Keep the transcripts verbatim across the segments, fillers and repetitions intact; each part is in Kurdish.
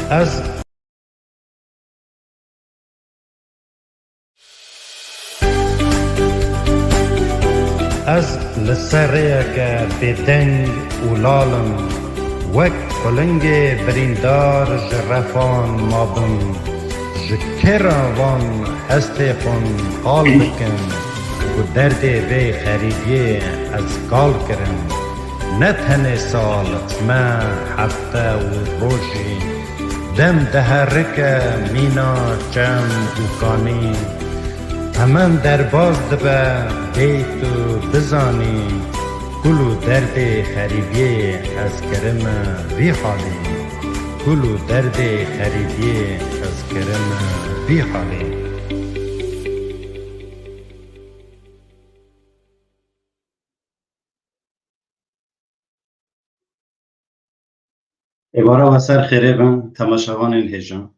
Ez, ez li ser rêyeke bêdeng û lal im, wek qulingê birîndar ji refan mabim. Ji kê re van hestê xwin qal bikim ku derdê vê xerîbiyê ez kal kirim? Ne tenê sal, me, hefte û rojî, dem diherike mîna çem û kanî. Hemen derbas dibe bê tu bizanî, kul û derdê xerîbiyê ez kirime vî halî. Kul û derdê xerîbiyê ez kirime vî halî. Êvara we ser xêrê bin, temaşevanên hêja.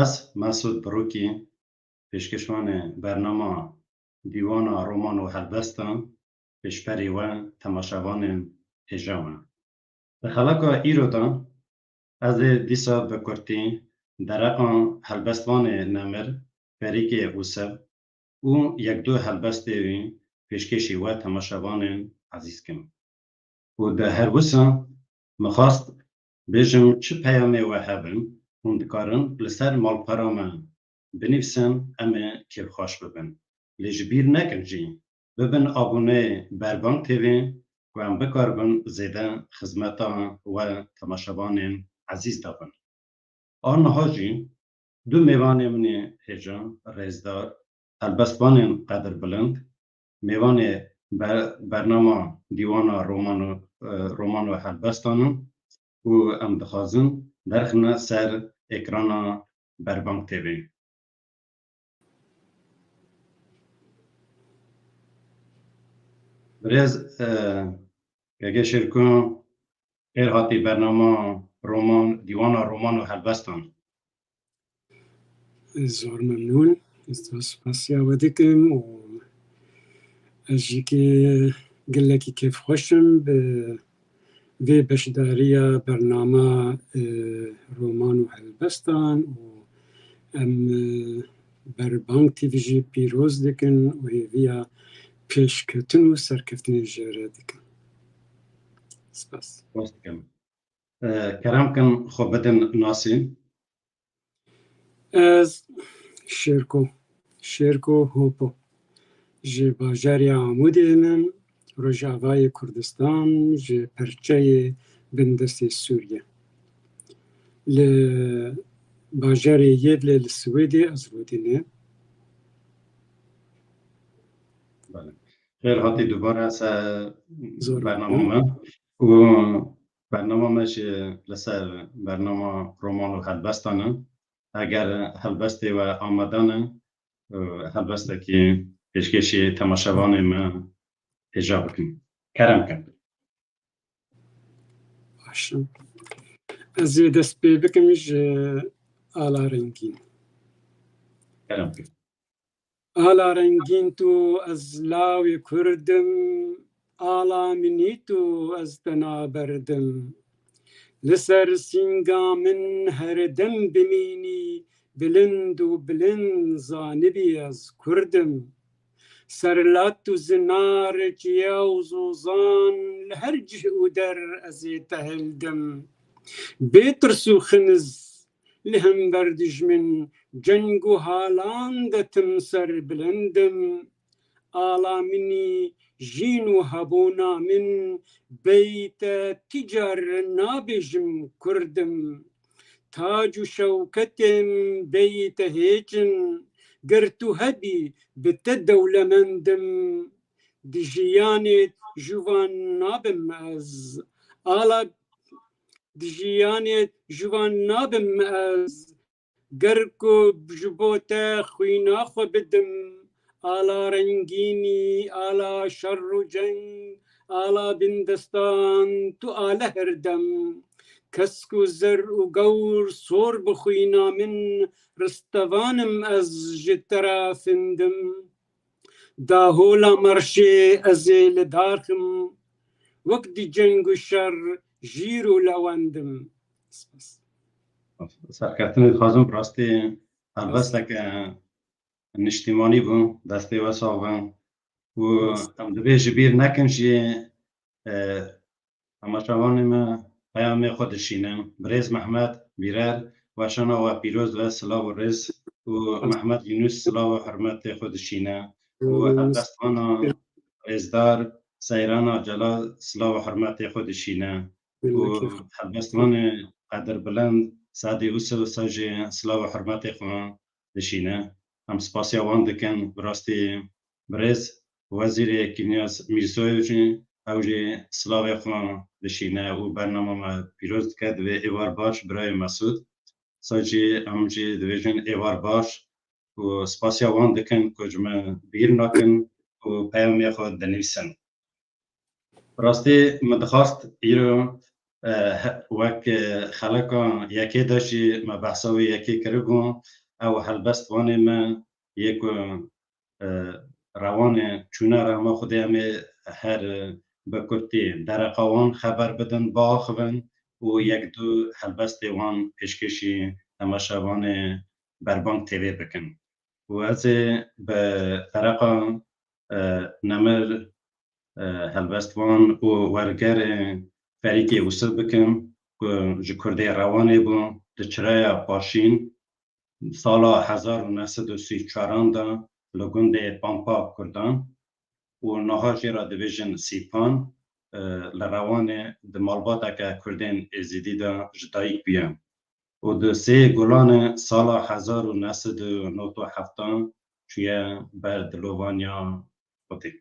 Ez Mesûd Birûkî, pêşkêşvanê bernama Dîwana Roman û Helbestan, pêşberî we temaşevanên hêja me. Di xeleka îro de ez ê dîsa bi kurtî dereqan helbestvanê nemir Ferîkê Ûsev û yek du helbestê wî pêşkêşî we temaşevanên ezîz kim. Û di her wisa min xwest bêjim, çi peyamê we hebin, hûn dikarin li ser malpera me binivîsin, em ê kêfxweş bibin. Lê ji bîr nekin jî, bibin abûneyê Berbang T V ku em bikaribin zêde xizmeta we temaşevanên ezîz dabin. A niha jî du mêvanê min ê hêja, rêzdar, helbestvanên qedirbilind, mêvanê ber-, bernama Dîwana Roman û, e, Roman û Helbestan in û em dixwazin derxine ser ekrana Berbang T V. Birêz, e, Keke Şêrko, xêr hatî bernama roman, Dîwana Roman û Helbestan. Zor memnûn. Ez spasiya we dikim û ez jî kê gelekî kêfxweş im bi vê beşdariya bernama, e, Roman û Helbestan û em, e, Berbang T V jî pîroz dikin û hêviya pêşketin û serkeftinê jê re dikin. Spas. Spas dikim. E, kerem kin xwe bidin nasîn. Ez Şêrko, Şêrko Hopo. Ji bajarê Amûdê me, Rojavayê Kurdistan, ji perçeyê bindestê Sûriye. Li bajarê Yevlê li Swêdê ez rûdîne. Belê. Xêr hatî dubare ser bernama me. Û bernama me jî li ser bernama Roman û Helbestan e. Eger helbestê we amade ne, e, helbestekî pêşkêşî temaşevanê me hêja bikin. Kerem kin. Baş e. Ez ê dest pê bikim ji Ala Rengîn. Kerem kin. Ala rengîn tu, ez lawê Kurd im, ala min î tu, ez te naberdim. Li ser sînga min her dem bimînî, bilind û bilind zanibî ez Kurd im. Ser lat û zinar, çiya û zozan, li her cih û der ez ê te hildim. Bê tirs û xiniz, li hember dijmin, ceng û halan de tim serbilind im. Ala min î, jîn û hebûna min, bêyî te ti car nabêjim Kurd im. Tac û şewketê min bêyî te hêç in, ger tu hebî, bi te dewlemend im. Di jiyanê ji wan nabim ez. Ala di jiyanê ji wan nabim ez. Ger ku ji bo te xwîna xwe bidim, ala rengînî, ala şer û ceng, ala bindestan, tu ale her dem. Kesk û zer û gewr sor bi xwîna min, ristevan im ez ji te re findim. Dahola merşê ez ê li dar xim, wek di ceng û şer jîr û lewend im. Spas. Serkeftinê dixwazim, bi rastî helbesteke niştîmanî bû, destê we sax be. Û em divê ji bîr nekin jî, e, temaşevanê me peyamê xwe dişîne. Birêz Mehmet Bîrer, weşana we pîroz be, silav û rêz. Û Mehmet Yunus, silav û hurmetê xwe dişîne. Û helbestvana rêzdar Seyrana Celal, silav û hurmetê xwe dişîne. Û helbestvanê qedirbilind Sadê Ûsiv, wisa jî silav û hurmetê xwe dişîne. Em spasiya wan dikin, bi rastî birêz Wezîrê Kinyas Mîrsoyev jî, ew jî silavê xwe dişîne û bernama me pîroz dike, divê êvar baş birayê Mesûd. Wisa jî em jî dibêjin êvar baş û spasiya wan dikin ku ji me bîr nakin û peyamê xwe dinivîsin. Bi rastî min dixwast îro, e, he-, wek, e, xeleka yekê de jî me behsa wê yekê kiribû, ew helbestvanê me yê ku, e, rewanê çûne rehma Xwedê, em ê her, e, bi kurtî dereqa wan xeber bidin, biaxivin û yek du helbestê wan pêşkêşî temaşevanê Berbang T V bikin. Û ez ê bi dereqa, e, Nemir, e, helbestvan û wergerê Ferîkê Ûsiv bikim, ku ji Kurdê Rewanê bû, di çireya Paşîn, sala hezar û neh sed û sî û çaran de li gundê Pampa Kurdan û niha jê re dibêjin Sîpan, e, li Rewanê di malbateke Kurdên Êzidî de ji dayik bûye. Û di sê Gulanê sala hezar û neh sed û nod û heft çûye ber dilovaniya Xwedê.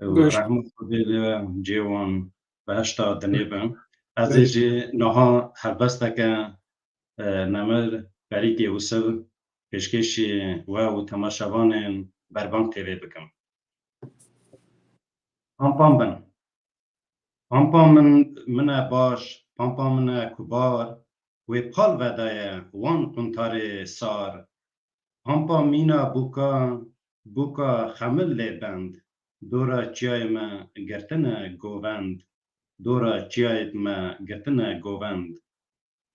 Û Baş. Rehma Xwedê li cihê wan behişta dinê be. Ez ê Baş. jî niha helbesteke, e, Nemir Ferîkê Ûsiv pêşkêşî we û temaşevanên Berbang T V bikim. Pampam bin. Pampa min, min e baş, pampa min e kubar, wê pal vedaye wan quntarê sar. Pampa mîna bûka, bûka xemil lê bend, dora çiyayê me girtine govend, dora çiyayê me girtine govend.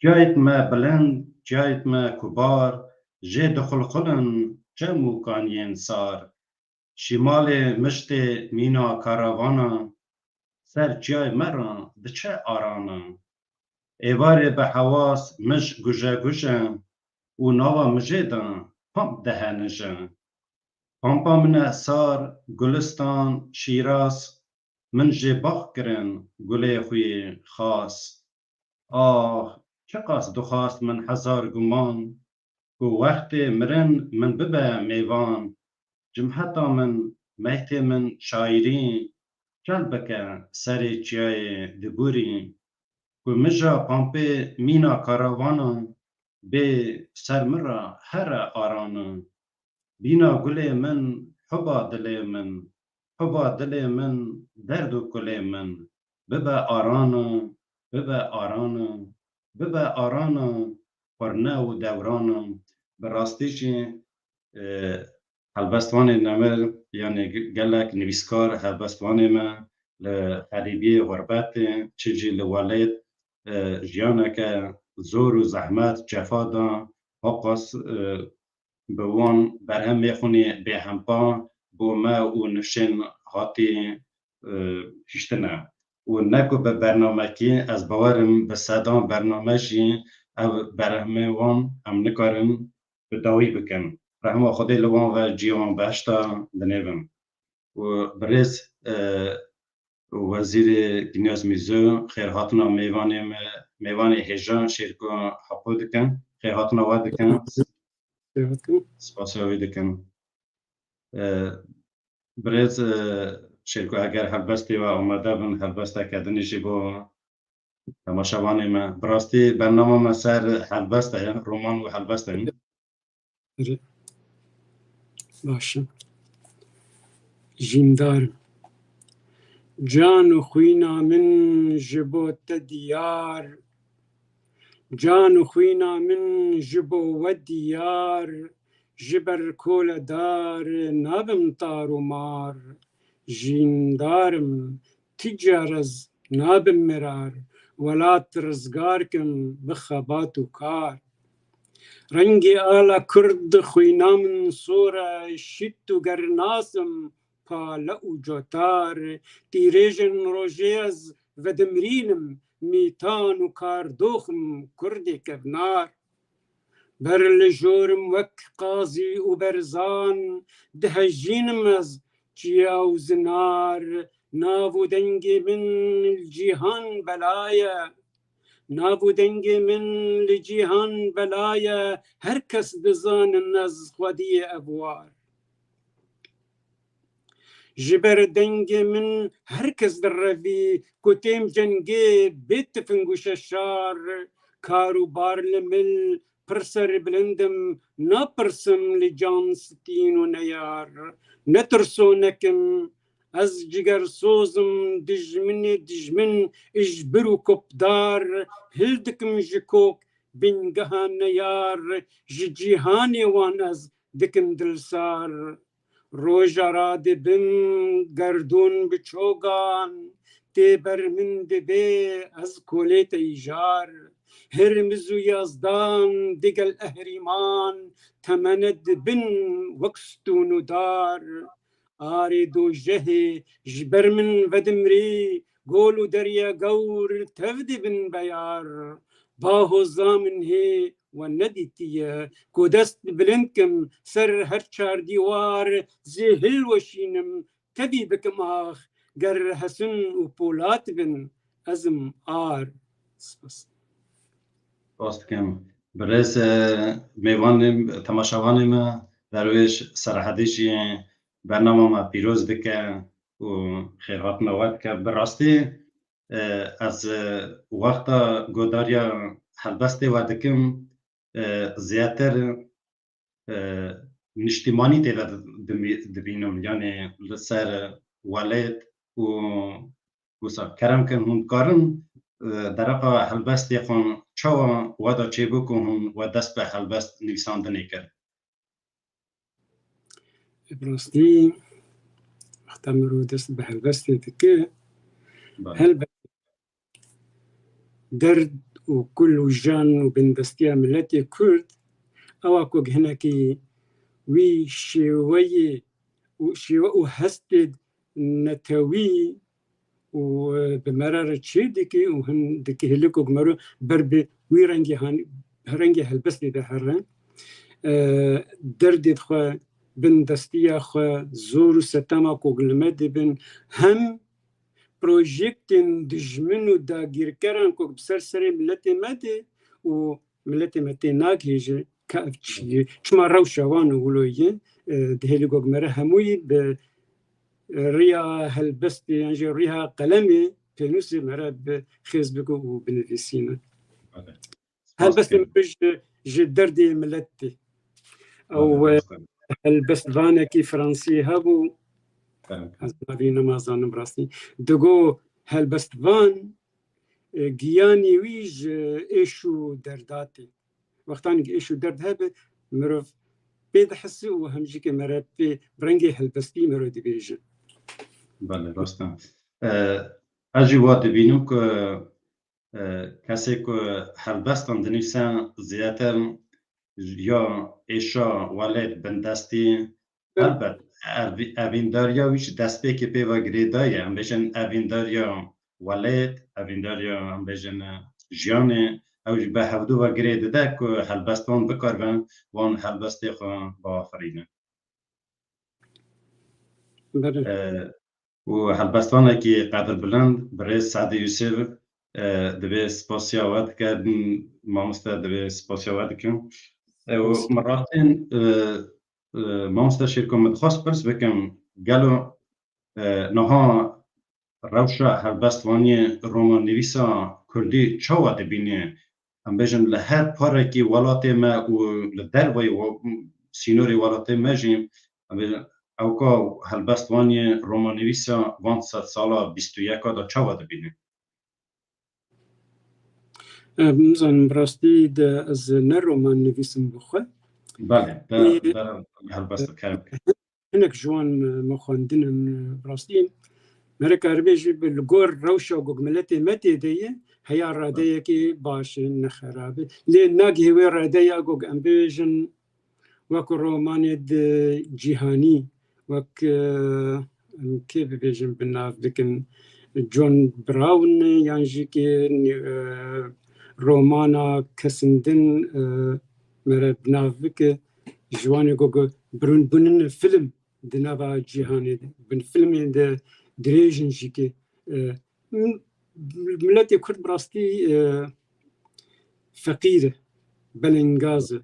Çiyayê me bilind, çiyayê me kubar, jê dixulxulin çem û kaniyên sar. Şîmalê miştê mîna karavana, ser çiyayê me re diçe arana. Êvarê bi hewas mij guje guje û nava mijê de pamp dihenije. Pampa min e sar, gulistan, şîraz, min jê bax kirin gulê xwe yê xas. Ax, çiqas dixwast min hezar guman, ku wextê mirin min bibe mêvan. Cimheta min, mehtê min şaîrî, çel bike serê çiyayê Dibûrî. Ku mija pampê mîna karavana, bê ser min re here arana. Bîna gulê min, huba dilê min, huba dilê min, derd û kulê min. Bibe arana, bibe arana, bibe arana, qurne û dewrana. Bi rastî jî, e, helbestvanê Nemir, yanî ge-, gelek nivîskar, helbestvanê me li xerîbiyê, xurbetê, çi jî li welêt, e, jiyaneke zor û zehmet, cefa da, hoqas, e, bi wan berhemê xwînê bêhempa bo me û nifşên hatî, e, hiştine. Û ne ku bi bernamekî, ez bawerim bi sedan bername jî ev berhemê wan em nikarin bi dawî bikin. Rehma Xwedê li wan ve cihê wan behişta dinêvin. Û birêz, e, Wezîrê Kinyas Mîzo, xêrhatina mêvanê me, mêvanê hêja Şêrko Hapo dikin. Xêrhatina we dikin. Xêrhatin. Spasiya wê dikin. E, birêz, e, Şêrko, eger helbestê we amade bin, helbesteke din jî bo temaşevanê me. Bi rastî bernama me ser helbest e, roman û helbest e. Baş e. Jîndar im. Can û xwîna min ji bo te diyar, can û xwîna min ji bo we diyar, ji ber koledar nabim tar û mar. Jîndar im, ti car ez nabim mirar, welat rizgar kim bi xebat û kar. Rengê ala Kurd xwîna min sor e, şît û gernas im pale û cotar. Tîrêjên rojê ez vedimrînim, mîtan û kardox im Kurdê kevnar. Ber li jor im wek qazî û berzan, dihejînim ez çiya û zinar. Nav û dengê min li cîhan bela ye. Nav û dengê min li cîhan bela ye, her kes dizanin ez xwediyê ev war. Ji ber dengê min her kes direvî, ku têm cengê bê tifing û şeşar. Kar û bar li min pir serbilind im, napirsim li can stîn û neyar. Ne tirsonek im, ez cigersoz im, dijminê dijmin ji bir û kopdar. Hildikim ji kok bingeha neyar, ji cîhanê wan ez dikim dilsar. Roja radibim gerdûn bi çogan, tê ber min dibê ez kolê te îjar. Hirmiz û Yazdan digel ehrîman, temene dibin wek stûn û dar. Arê dojehê ji ber min vedimrî, gol û derya gewr tev dibin beyar. Bahoza min hê we nedîtiye, ku dest bilind kim ser her çar dîwar, zê hilweşînim, tevî bikim ax, ger hesin û polat bin, ez im ar. Spas. Spas dikim. Birêz, e, mêvanê, temaşevanê me, Derwêş Serhedî jî bernama me pîroz dike û xêrhatina we dike. Bi rastî, e, ez, e, wexta godariya helbestê we dikim, e, zêdetir, e, niştimanî tê de dimî-, dibînim, yanî li ser welêt û wisa kerem kin hûn dikarin, e, dereqa helbestê xwe çawa we da çêbû ku hûn we dest bi helbest nivîsandinê kir? Bi rastî, wexta mirov dest bi helbestê dike, Belê. Helbet derd û kul û jan û bindestiya miletê Kurd, ew a ku hinekî wî şêweyê û şêwe û hestê netewî û, e, bi me re re çê dike û hin dikihêle ku mero ber bi wî rengê han-, rengê helbestê de here. E, derdê xwe, bindestiya xwe, zor û setema ku li me dibin, hem projektên dijmin û dagîrkeran ku bi ser serê miletê me de û miletê me tê nagihêje, ka ev çi ye? Çima rewşa wan wilo ye? E, dihêlî ku me re hemûyî bi riya helbestê yan jî riya qelemê pênûsê me re bi xêz bike û binivîsîne. Belê. Spas Helbestê dikim. Min ji, ji derdê milet tê. Belê, Ew, e, rast e. Helbestvanekî Fransî hebû. Belê. Ez navî nemazanim rastî. Digo helbestvan, e, giyanê wî ji êş û derda tê. Wextanê êş û derd hebe, mirov pê dihisi û hemjîkê mere pê bi rengê helbestî mirov dibêje. Belê, rast e. E, ez jî wa dibînim ku, e, kesê ku helbestan dinivîse zêdetir ya êşa welêt bindestî, Belê. Helbet, ev-, evîndariya wî ji destpêkê pê ve girêdayî ye. Em bêjin evîndariya welêt, evîndariya, em bêjin, e, jiyanê, ew jî bi hevdû ve girê dide ku helbestvan bikaribin wan helbestê xwe biafirînin. Belê. E, û helbestvanekî qedirbilind, birêz Sedî Yûsif, e, divê spasiya we dikin, mamoste, divê spasiya we dikin. E, û Spas. Min rastîn, e, e, mamoste Şêrko, min dixwest pirs bikim, gelo, e, niha rewşa helbestvaniyê romannivîsa kurdî çawa dibînî? Em bêjin li her parekî welatê me û li derveyî we-, sînorê welatê me jî, em bêjin, ewka helbestvaniyê romannivîsa van sedsala bîst û yeka de çawa dibînî? Em, nizanim, bi rastî de ez ne romannivîs im bi xwe. Belê, te, Ê, te helbest kerem kir. Hinek ji wan me, me xwendin in, bi rastî. Me re karibê jî bi li gor rewşa ku miletê me tê de ye, heya radeyekê baş e, ne xerab e. Lê nagihê wê radeya ku em bibêjin wek romanê di cîhanî, wek, e, em kê bibêjin bi nav bikin, John Brown yan jî kê, e, romana kesin din, e, mere bi nav bike, ji wanê ku, ku birûn bûnin film di nava cîhanê de, bin filmên de dirêjin jî ke, e, m-, miletê Kurd bi rastî, e, feqîr e, belengaz e.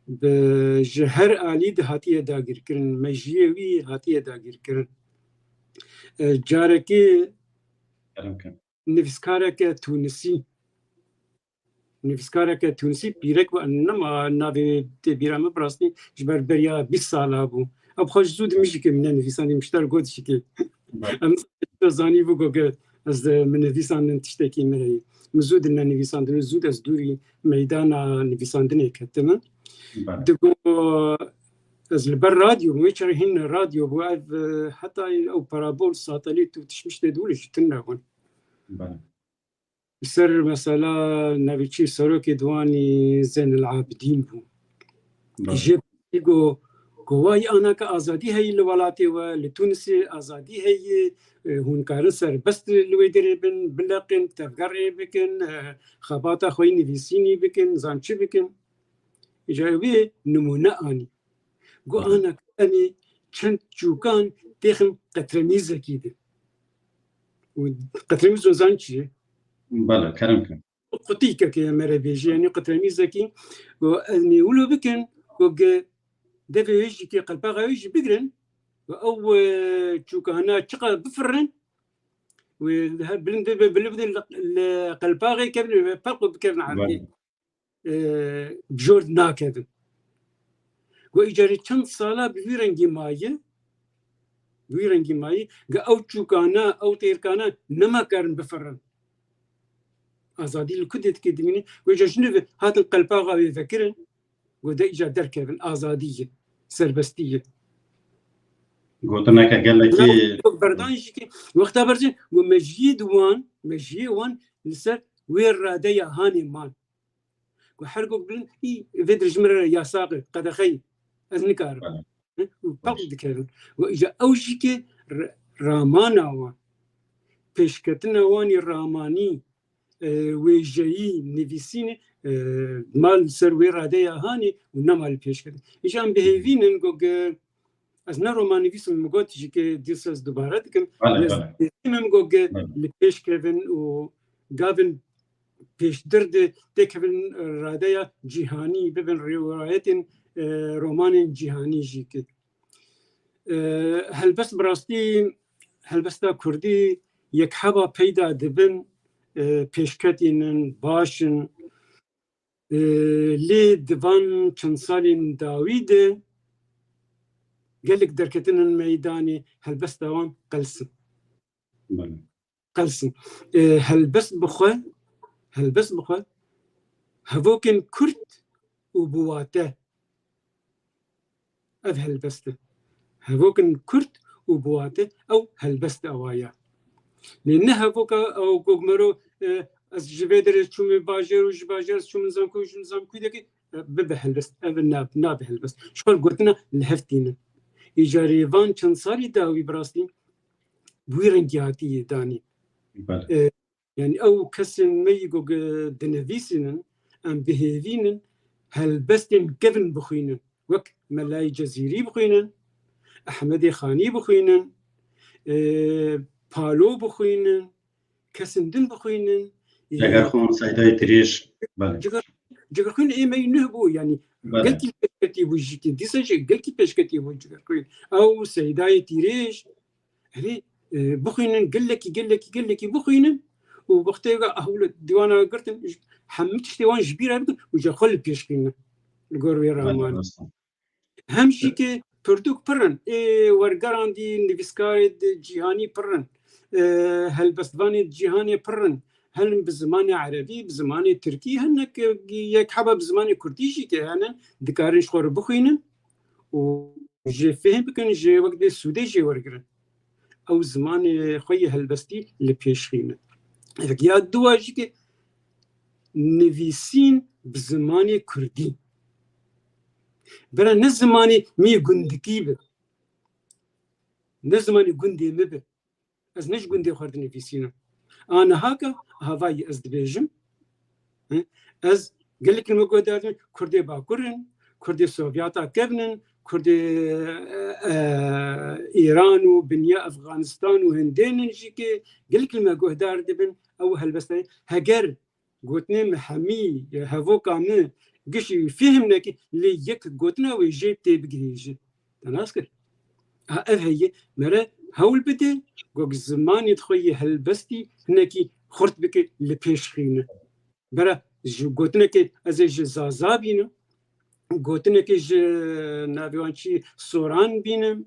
Bi, ji her alî de hatiye dagirkirin, mejiyê wî hatiye dagirkirin. E, carekê Kerem ke. nivîskareke Tûnisî, nivîskareke Tûnisî pîrek bû, nema navê tê bîra min, bi rastî ji ber beriya bîst sala bû. Ew xwe ji zû dimijî ke min nenivîsandî, min ji te re got jî ke Bale. em zanîbû ku ke ez, e, min nivîsandin tiştekî min heye. Min zû di nenivîsandin û zû ez dûrî meydana nivîsandinê ketime. Bale. Digo ez li ber radyo bûm, wê çaxê hîn radyo bû, ev, e, heta ew parabol, satelît û tişmiştê dû ji tune bûn. Bale. Li ser mesela navê çi serokê diwanî Zeynel Abidîn bû. Bale. Jê go, go wayî anaka azadî heye li welatê we, li Tunisê azadî heye, e, hûn karin serbest li wê derê bin, bileqin, tevgerê bikin, e, xebata xwe yî nivîsînî bikin, zan çi bikin. Îca wê nimûne anî. Got, Bale. anak, em ê çend çûkan têxin qetremîzekî de. Û qetremîz ozan çi ye? Bale, kerem ke. Qutîkeke ye mere bêjî, yanî qetremîzekî. Û em ê wilo bikin, û ge-, devê wê jî ke qelpaxa wê jî bigirin, û ew, e, çûkana çiqa bifirin, wê her bilind be, bilind be li, li qelpaxê kevin, wê peq û bikevin erdê. Bale. e, bi jor nakevin. Got, îcarê çend sala bi vî rengî maye, bi vî rengî maye, ge ew çûkana, ew têrkana nema karin bifirin. Azadî li ku dê dike dimîne? Got, îca ji nû ve hatin qelpaxa wê vekirin, got, de îca derkevin, azadî ye, serbestî ye. Gotineke gelekî Got, berdan jî ke, wexta berjê, got, mejiyê di wan, mejiyê wan li ser wê radeya hanê man. Ku her gok bilin, î, vê dir ji min re yasax e, qedexe ye. Ez nikarim. Bale. Hi? Û peq Baş. dikevin. Û îca ew jî ke re-, ramana wan, pêşketina wan ê ramanî, e, wêjeyî, nivîsînê, e, mal ser wê radeya hanê û nema li pêşketin. Îca em bihêvînin ku ge-, ez ne romannivîs im, min got jî ke dîsa ez dubare dikim. Bale, Lê ez bale. dihêvînim ku ge Bale. li pêş kevin û gavin pêşdir de têkevin radeya cîhanî, bibin rîwayetên, e, romanên cîhanî jî ke. E, helbest bi rastî, helbesta kurdî yek heba peyda dibin, e, pêşketînin, baş in. E, lê di van çend salên dawî de gelek derketinin meydanê, helbesta wan qels in. Bale. Qels in. E, helbest bi xwe, helbest bi xwe hevokên kurt û bi wate. Ev helbest e. Hevokên kurt û bi wate ew helbest e waya. Lê ne hevoka ew ku mero, e, ez ji vê derê çûme bajêr û ji bajêr çûme zanko, çûme zanko deke, e, bibe helbest. Ev na-, nabe helbest. Ji xwe gotina li hev tînin. Îcarê van çend salî dawî bi rastî bi wî rengî hatiye danî. Bale. E, yanî ew kesên me yî ku ge-, dinivîsînin, em bihêvînin, helbestên kevin bixwînin. Wek Melayê Cezîrî bixwînin, Ehmedê Xanî bixwînin, e, Palo bixwînin, kesên din bixwînin. E, Cegerxwîn, Seydayê Tirêj. Bale. Ceger-, Cegerxwîn ê me yî nuh bû, yanî Bale. gelkî pêşketî bû jî ke. Dîsa jî gelkî pêşketî bû Cegerxwîn. Ew Seydayê Tirêj, Erê, e, bixwînin, gelekî, gelekî, gelekî bixwînin û wextê ve ew li dîwana girtin, hemî tiştê wan ji bîr re bikin û ji xwe li pêş xînin. Li gor wê Bale, raman. rast e. Hem jî ke pirtûk pir in, ê wergeran dî, nivîskarê di cîhanî pir in, e, helbestvanê di cîhanê pir in. Hin bi zimanê erebî, bi zimanê tirkî, hinek yek heba bi zimanê kurdî jî ke henin, dikarin ji xwe re bixwînin û jê fêhm bikin, jê wek dê sûdê jê wergirin. Ew zimanê xwe yê helbestî li pêş xînin. Yek ya dua jî ke nivîsîn bi zimanê kurdî. Bira ne zimanê min yê gundikî bi. Ne zimanê gundê min bi. Ez ne ji gundê xwe dinivîsînim. A niha ke havayî ez dibêjim, e, ez gelek li me guhdar dibin, Kurdê Bakur in, Kurdê Sovyeta kevn in, Kurdê, e, Îran û binya Efxanistan û Hindê nin jî ke gelek li me guhdar dibin, ew helbestê heger gotinê min hemî, hevoka min gişî fêhm nekî, lê yek gotina wê jê tê bigihêjî. Te nas kir. Ha, ev heye, mere hewl bide, ku zimanê xwe yê helbestî hinekî xurt bike, li pêş xîne. Bere ji gotinekê ez ê ji Zaza bînim, gotinekê ji navê wan çi Soran bînim,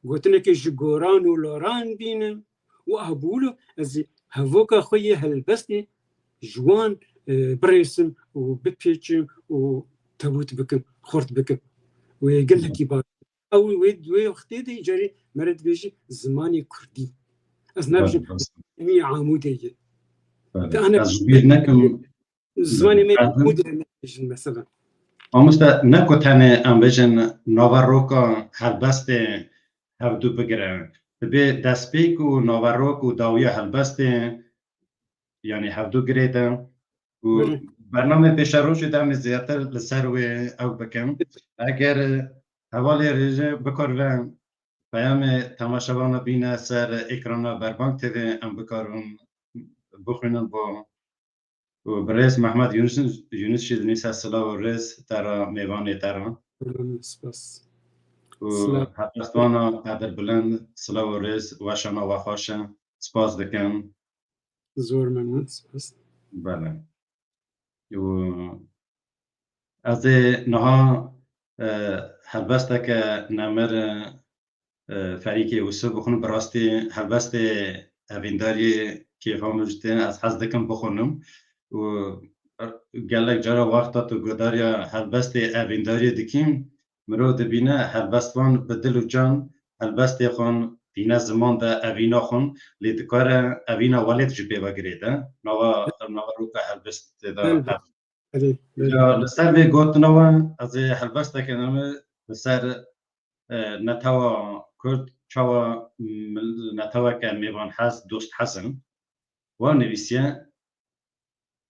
gotinekê ji Goran û Loran bînim û ahbûlo ez ê hevoka xwe yê helbestê ji wan, e, birêsim û bipêçim û tewt bikim, xurt bikim. Wê gelekî baş. Ew wê, wê wextê de carê mere dibêjî zimanê kurdî. Ez nabêjim zimanê Amûdê ye. Te ana Ez ji bîr nekim. Zimanê me Ez Amûdê nebêjin mesela. Mamoste, ne ku tenê em bêjin naveroka helbestê hevdu bigire. Dibê destpêk û naverok û dawiya helbestê, yanî hevdu girêde. Û Belê. bernamê pêşerojê de em ê zêdetir li ser wê ew bikin. Eger hevalê rêje bikaribe peyamê temaşevana bîne ser ekrana Berbang T V, em bikaribin bixwînin bo. Û birêz Mehmet Yunus, Yunus jî dinîse silav û rêz te re, mêvanê te re. Spas. Û Silav. helbestvana qedirbilind, silav û rêz, weşana we xweş e. Spas dikim. Zor memnun, spas. Bele. Û ez ê niha, e, helbesteke nemir, e, e, Ferîkê Wisif bixwin, bi rastî helbestê evîndariyê kêfa min jî tê, ez hez dikim bixwînim. Û gelek cara wexta tu guhdariya helbestê evîndariyê dikî, mirov dibîne helbestvan bi dil û can helbestê xwe tîne ziman de evîna xwe, lê dikare evîna welêt jî pê ve girêde. Nava, naveroka helbestê de Belê. hebe. Erê, belê. Ya, li ser vê gotina we, ez ê helbesteke name li ser, e, netewa Kurd, çawa mil-, neteweke mêvanhez, dosthez in. Wa nivîsiye,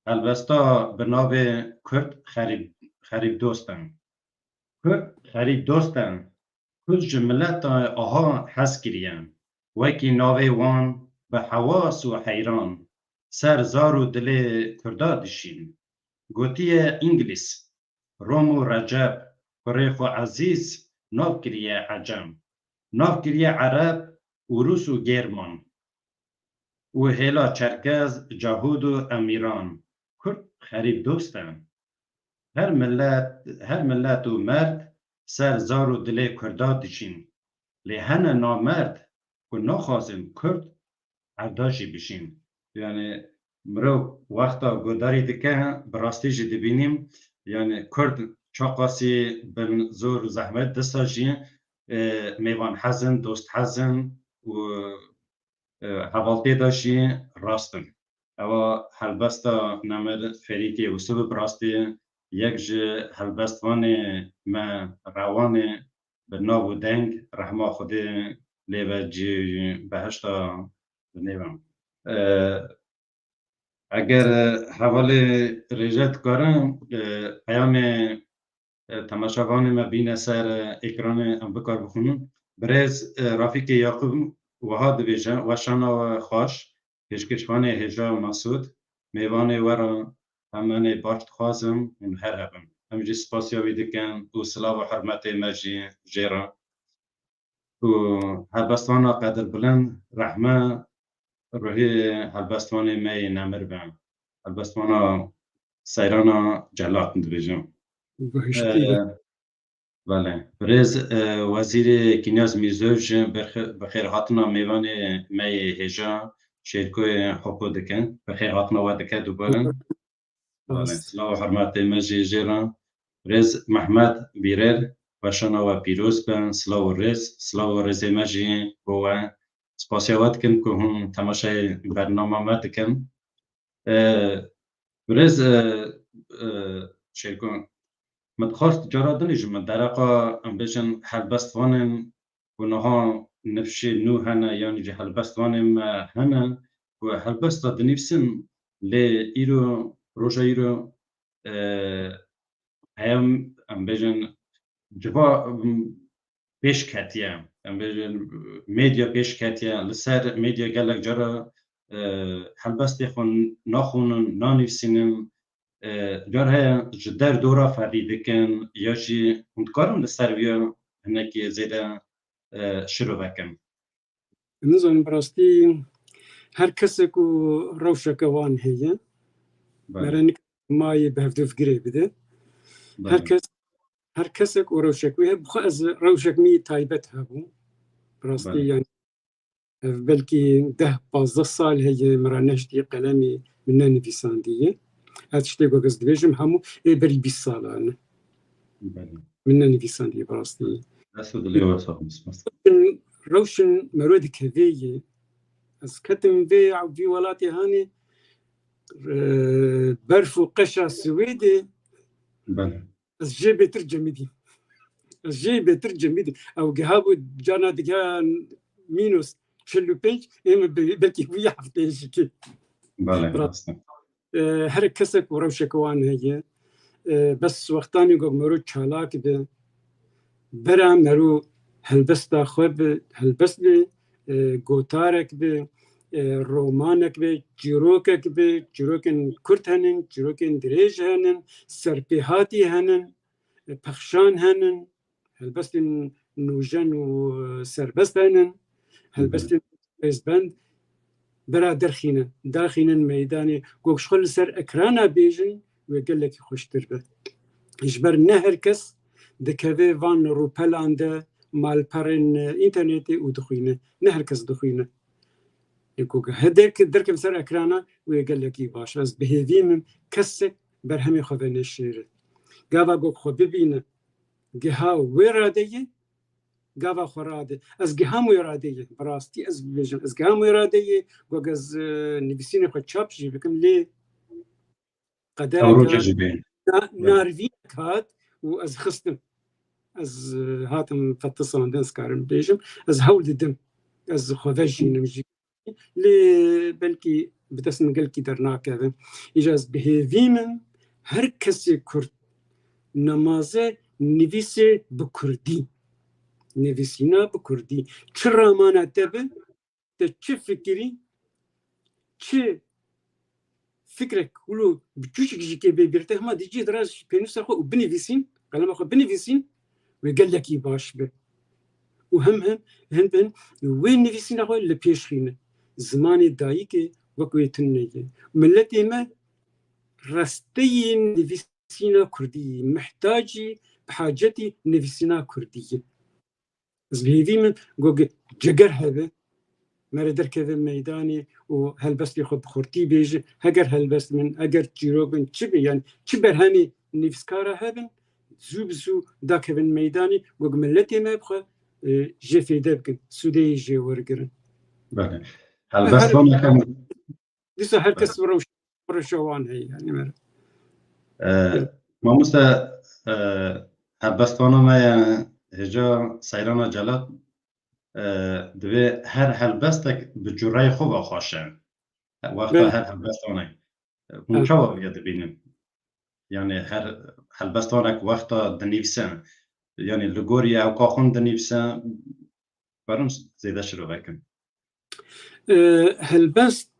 helbesta bi navê Kurd xerîb, xerîbdost in. Kurd xerîbdost in. Kurd ji mileta aha hez kiriye. Wekî navê wan bi hewas û heyran, ser zar û dilê Kurda dişîn. Gotiye Îngilîz, Rom û Receb, kurê xwe Ezîz, nav kiriye Ecem. Nav kiriye Ereb û Rûs û Gêrman. Û hêla Çerkez, Cahûd û Emîran. Kurd xerîbdost e. Her millet, her millet û merd ser zar û dilê Kurda dijîn. Lê hene namerd ku naxwazin Kurd erda jî bijîn. Yani mirov wexta guhdarî dike, bi rastî jî dibînîm, yani Kurd çaqasî bin zor û zehmet, disa jî, e, mêvanhez in, dosthez in û e, hevaltê de jî rast in. Ewa helbesta nemir Ferîkê Wisif bi rastî yek ji helbestvanê me rewanê bi nav û deng, rehma Xwedê lê be, cî behişta bi nêve. E, Eger, e, hevalê rêje dikare, e, peyamê, e, temaşevanê me bîne ser, e, ekranê, em bikar bixwînin. Birêz, e, Rafîkê Yaqûb wiha dibêje, Weşana we xweş, pêşkêşvanê hêja Mesûd, mêvanê we re hemenê baş dixwazim hûn her hebin. Em jî spasiya wî dikin û silav û hurmetê me jî jê re. û helbestvana qedirbilind, rehme ruhê helbestvanê me yê nemir be. Helbestvana Seyrana Celat dibêjim. Bihiştî be. Ee, belê. Birêz, e, Wezîrê Kinyaz Mîrzoyev jî bi xê-, bi xêrhatina mêvanê me yê hêja Şêrkoyê Hopo dike. Bi xêrhatina we dike dubare. Belê, silav û hurmetê me jî jê re. Birêz Mehmet Bîrer, weşana we pîroz be, silav û rêz, silav û rêzê me jî bo we. Spasiya we dikin ku hûn temaşeyê bernama me dikin. E, Birêz, e, e, Şêrko, min dixwest cara din jî min dereqa, em bêjin, helbestvanên ku niha nifşê nû hene, yanî jî helbestvanên me hene, ku helbesta dinivîsin, lê îro, roja îro, e, heye, em bêjin, civa, em, pêş ketiye. Em bêjin, medya pêş ketiye. Li ser medya gelek cara, e, helbestê xwe naxwînin, nanivîsînin. E, car heye ji derdora ferî dikin, ya jî hûn dikarin li ser vê hinekî zêde, e, şirovekin. Nizanim, bi rastî her kesek û rewşeke wan heye. Belê. Mere nik mayê bi hevdûv girê bide. Belê. Her kes, her kesek û rewşek wê heye. Bi xwe ez rewşek min taybet hebû. Bi rastî, belê, yani, ev belkî deh pazdeh sal heye min re nehiştiye, qelemê min nenivîsandiye. Ev tiştê ku ez dibêjim hemû ê berî bîst salan e. Belê. Min nenivîsandiye bi rastî. Dest û dilê we sax be. Rewşin, rewşin mero dikevê ye. Ez ketim vê, vî welatê hanê, e, berf û qeşa Swêdê. Belê. Ez jê bêtir cemidîm. Ez jê bêtir cemidîm. Ew giha bû, carna digiha mînus çil û pênc, ê min bi-, belkî bûye heftê jî kê. Belê, rast e. E, her kesek û rewşeke wan heye. E, bes wextanê ku mero çalak be, bera mero helbesta xwe bi, helbest be, e, gotarek be, e, romanek be, çîrokek be, çîrokên kurt henin, çîrokên dirêj henin, serpêhatî henin, e, pexşan henin, helbestên nûjen û, e, serbest henin, helbestên rêzbend bera derxînin, daxînin meydanê, ku ji xwe li ser ekrana bêjin, wê gelekî xweştir be. Ji ber ne her kes dikeve van rûpelan de, malperên, e, înternetê û dixwîne. Ne her kes dixwîne. Lê ku hê derke-, derkeve ser ekrana, wê gelekî baş. Ez bi hêvî min kesek berhemê xwe veneşêre. Gava ku xwe bibîne, giha wê radeyê, gava xwe rade. Ez giham wê radeyê, bi rastî ez bibêjim. Ez giham wê radeyê, ku ez, e, nivîsînê xwe çap jî bikim, lê qeder, ew roja, ka-, jî bê, na-, belê, narvînek hat û ez xistim. Ez, e, hatim fetisandin, ez karim bêjim. Ez hewl didim. Ez xwe vejînim jî. Lê belkî bi dest min gelkî dernakeve. Îja ez bi hêvî min her kesê Kurd nemaze nivîsê bi Kurdî. Nivîsîna bi Kurdî. Çi ramana te be, te çi fikirî, çi fikrek wilo biçûçik jî kê bê bîr te, hema dê cihê dira pênûsa xwe û binivîsîn, qelema xwe binivîsîn, wê gelekî baş be. Û hem, hem, hem, hem wê nivîsîna xwe li pêş xîne. Zimanê dayikê wek wê tune ye. Miletê me rasteyî nivîsîna kurdî ye. Mihtacî, bi hacetî nivîsîna kurdî ye. Ez bi hêvî min ku ge-, ceger hebe, mere derkeve meydanê û helbestê xwe bi xurtî bêje. Heger helbest min, heger çîrok bin, çi bin, yani çi berhemê nivîskara hebin, zû bi zû dakevin meydanê, ku miletê me bi xwe, e, jê fêde bikin, sûdê yê jê wergirin. Belê. Her, helbestvaneke dîsa her kes rewş-, rewşa wan heye, yani, mere. E, mamoste, e, helbestvana me ye hêja Seyrana Celal, e, divê her helbestek bi cureyê xwe ve xweş e. Wexta, belê, her helbestvanek. E, hûn, belê, çawa vê dibînin? Yani her helbestvanek wexta dinivîse, yani li gorî ew ka xwe dinivîse, karin zêde şirove kin? E, helbest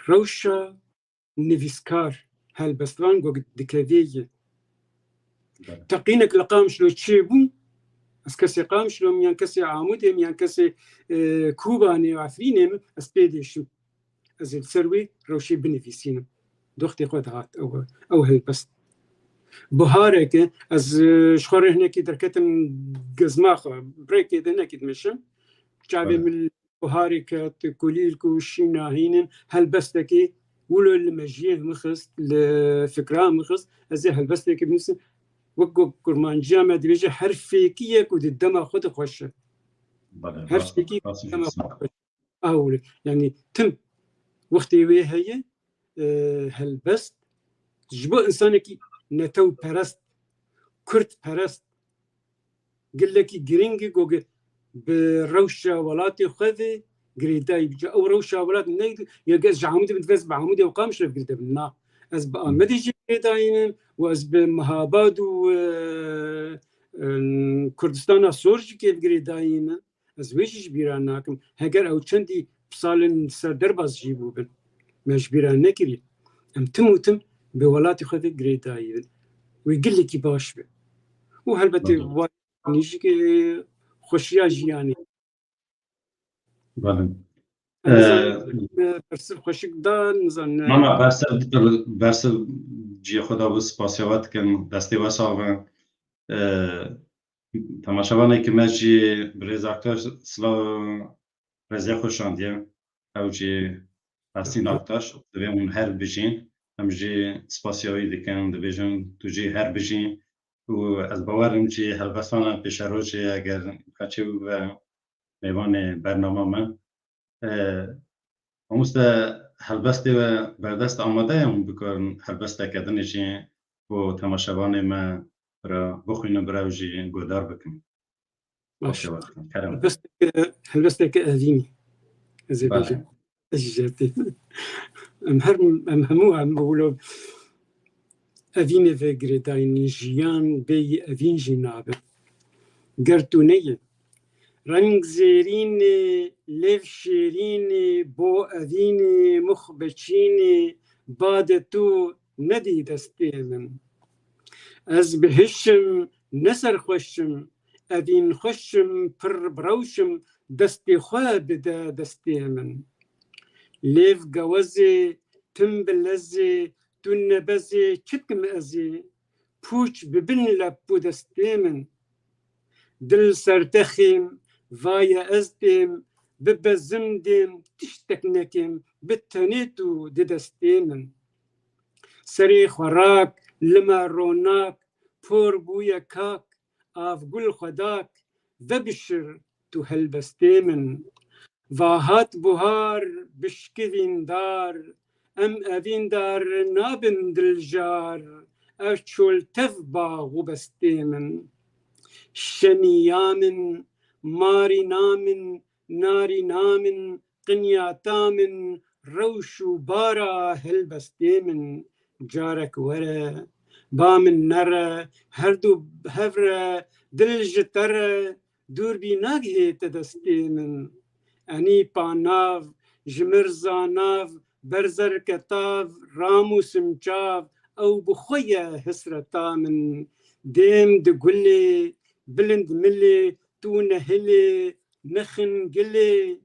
rewşa nivîskar, helbestvan ku dikevê ye. Belê. Teqînek li Qamişlo çêbû, ez kesê Qamişlo me yan kesê Amûdê me yan kesê, e, Kobanê û Efrînê me, ez pê dêşim. Ez ê li ser wê rewşê binivîsînim. Doxtê xwe dihat ew, ew helbest. Buhareke, ez, e, ji xwe re hinekî derketim gezma xwe, brêkê de hinekî dimeşim. Çavê, belê, min buharê ket, kulîlk û şîna hînin, helbestekî wilo li mejiyê min xist, li fikra min xist, ez ê helbestekî binivîsim. Wek ku kurmanciya me dibêje, her fêkiyek û di dema xwe de xweş e. Belê, her rast, fêkî rast, di dema xwe de xweş e. Ew, yani tim wextê wê heye, e, helbest ji bo insanekî netewperest, kurdperest, gelekî giring e ku bi rewşa welatê xwe ve girêdayî bice. Ew rewşa welat ne ya ez ji Amûdê bin, divê ez bi Amûdê û Qamişlo ve girêdayî bin. Na. Ez bi Amedê jî girêdayî bin û ez bi Mehabad û, e, e, Kurdistana Sor jî kê girêdayî bin. Ez wê jî ji bîra nakim. Heger ew çendî salên ser derbas jî bûbin. Me ji bîra nekirî. Em tim û tim bi welatê xwe ve girêdayî bin. Wê gelekî baş be. Û helbetê Baş. wa nîjikê xweşiya jiyanê. Belê. Nizan, Ee, bersiv xweşik da, nizan, e, Mama, bersiv, bersiv cihê xwe da bû, spasiya we dikim, destê we sax be. Ee, temaşevanekî me jî bi rêz Aktaş silav, rêzê xwe şandiye. Ew jî Hesîn Aktaş, divê hûn her bijîn. Em jî spasiya wî dikin, dibêjin tu jî her bijî. Û ez bawer im jî helbestana pêşerojê eger keçê bibe mêvanê bernama me. E, mamoste, helbestê we berdest amade ye, hûn bikarin helbesteke din jî bo temaşevanê me bira bixwînin, bira ew jî guhdar bikin. Baş. Helbesteke, helbesteke evînî. Ez ê Belê. bêjim. Ez jî jêr têm. Em her, em hemû, em wilo evînê ve girêdayî ne, jiyan bêyî evîn jî nabe. Ger tu neyê. Reng zêrîn e, lêv şêrîn e, bo evîn e, mux beçîn e, bade tu nedî destê min. Ez bi hiş im, ne serxweş im, evîn xweş im, pir bi rewş im, destê xwe bide destê min. Lêv gewez e, tim bi lez e, tu nebez e, çi dikim ez ê? Pûç bi bin lep û destê min. Dil sertexê, vaye ez dêm, bibezim dêm, tiştek nekêm, bi tenê tu di destê min. Serê xwe rak, lime ronak, por bûye kak, av gul xwe dak, vebişir tu helbestê min. Va hat buhar, bişkivîn dar, em evîn dar nabin diljar, ev çol tev bax û bestê min. Şeniya min, marîna min, narîna min, qinyata min, rewş û bara helbestê min. Carek were, ba min nere, herdu hev re, dil ji te re, dûr bî nagihê te destê min. Enî panav, ji mirza nav, berzer ketav, ram û simçav, ew bi xwe ye hesreta min. Dêm di gulê, bilind milê, tu nehilê, nexin gilê.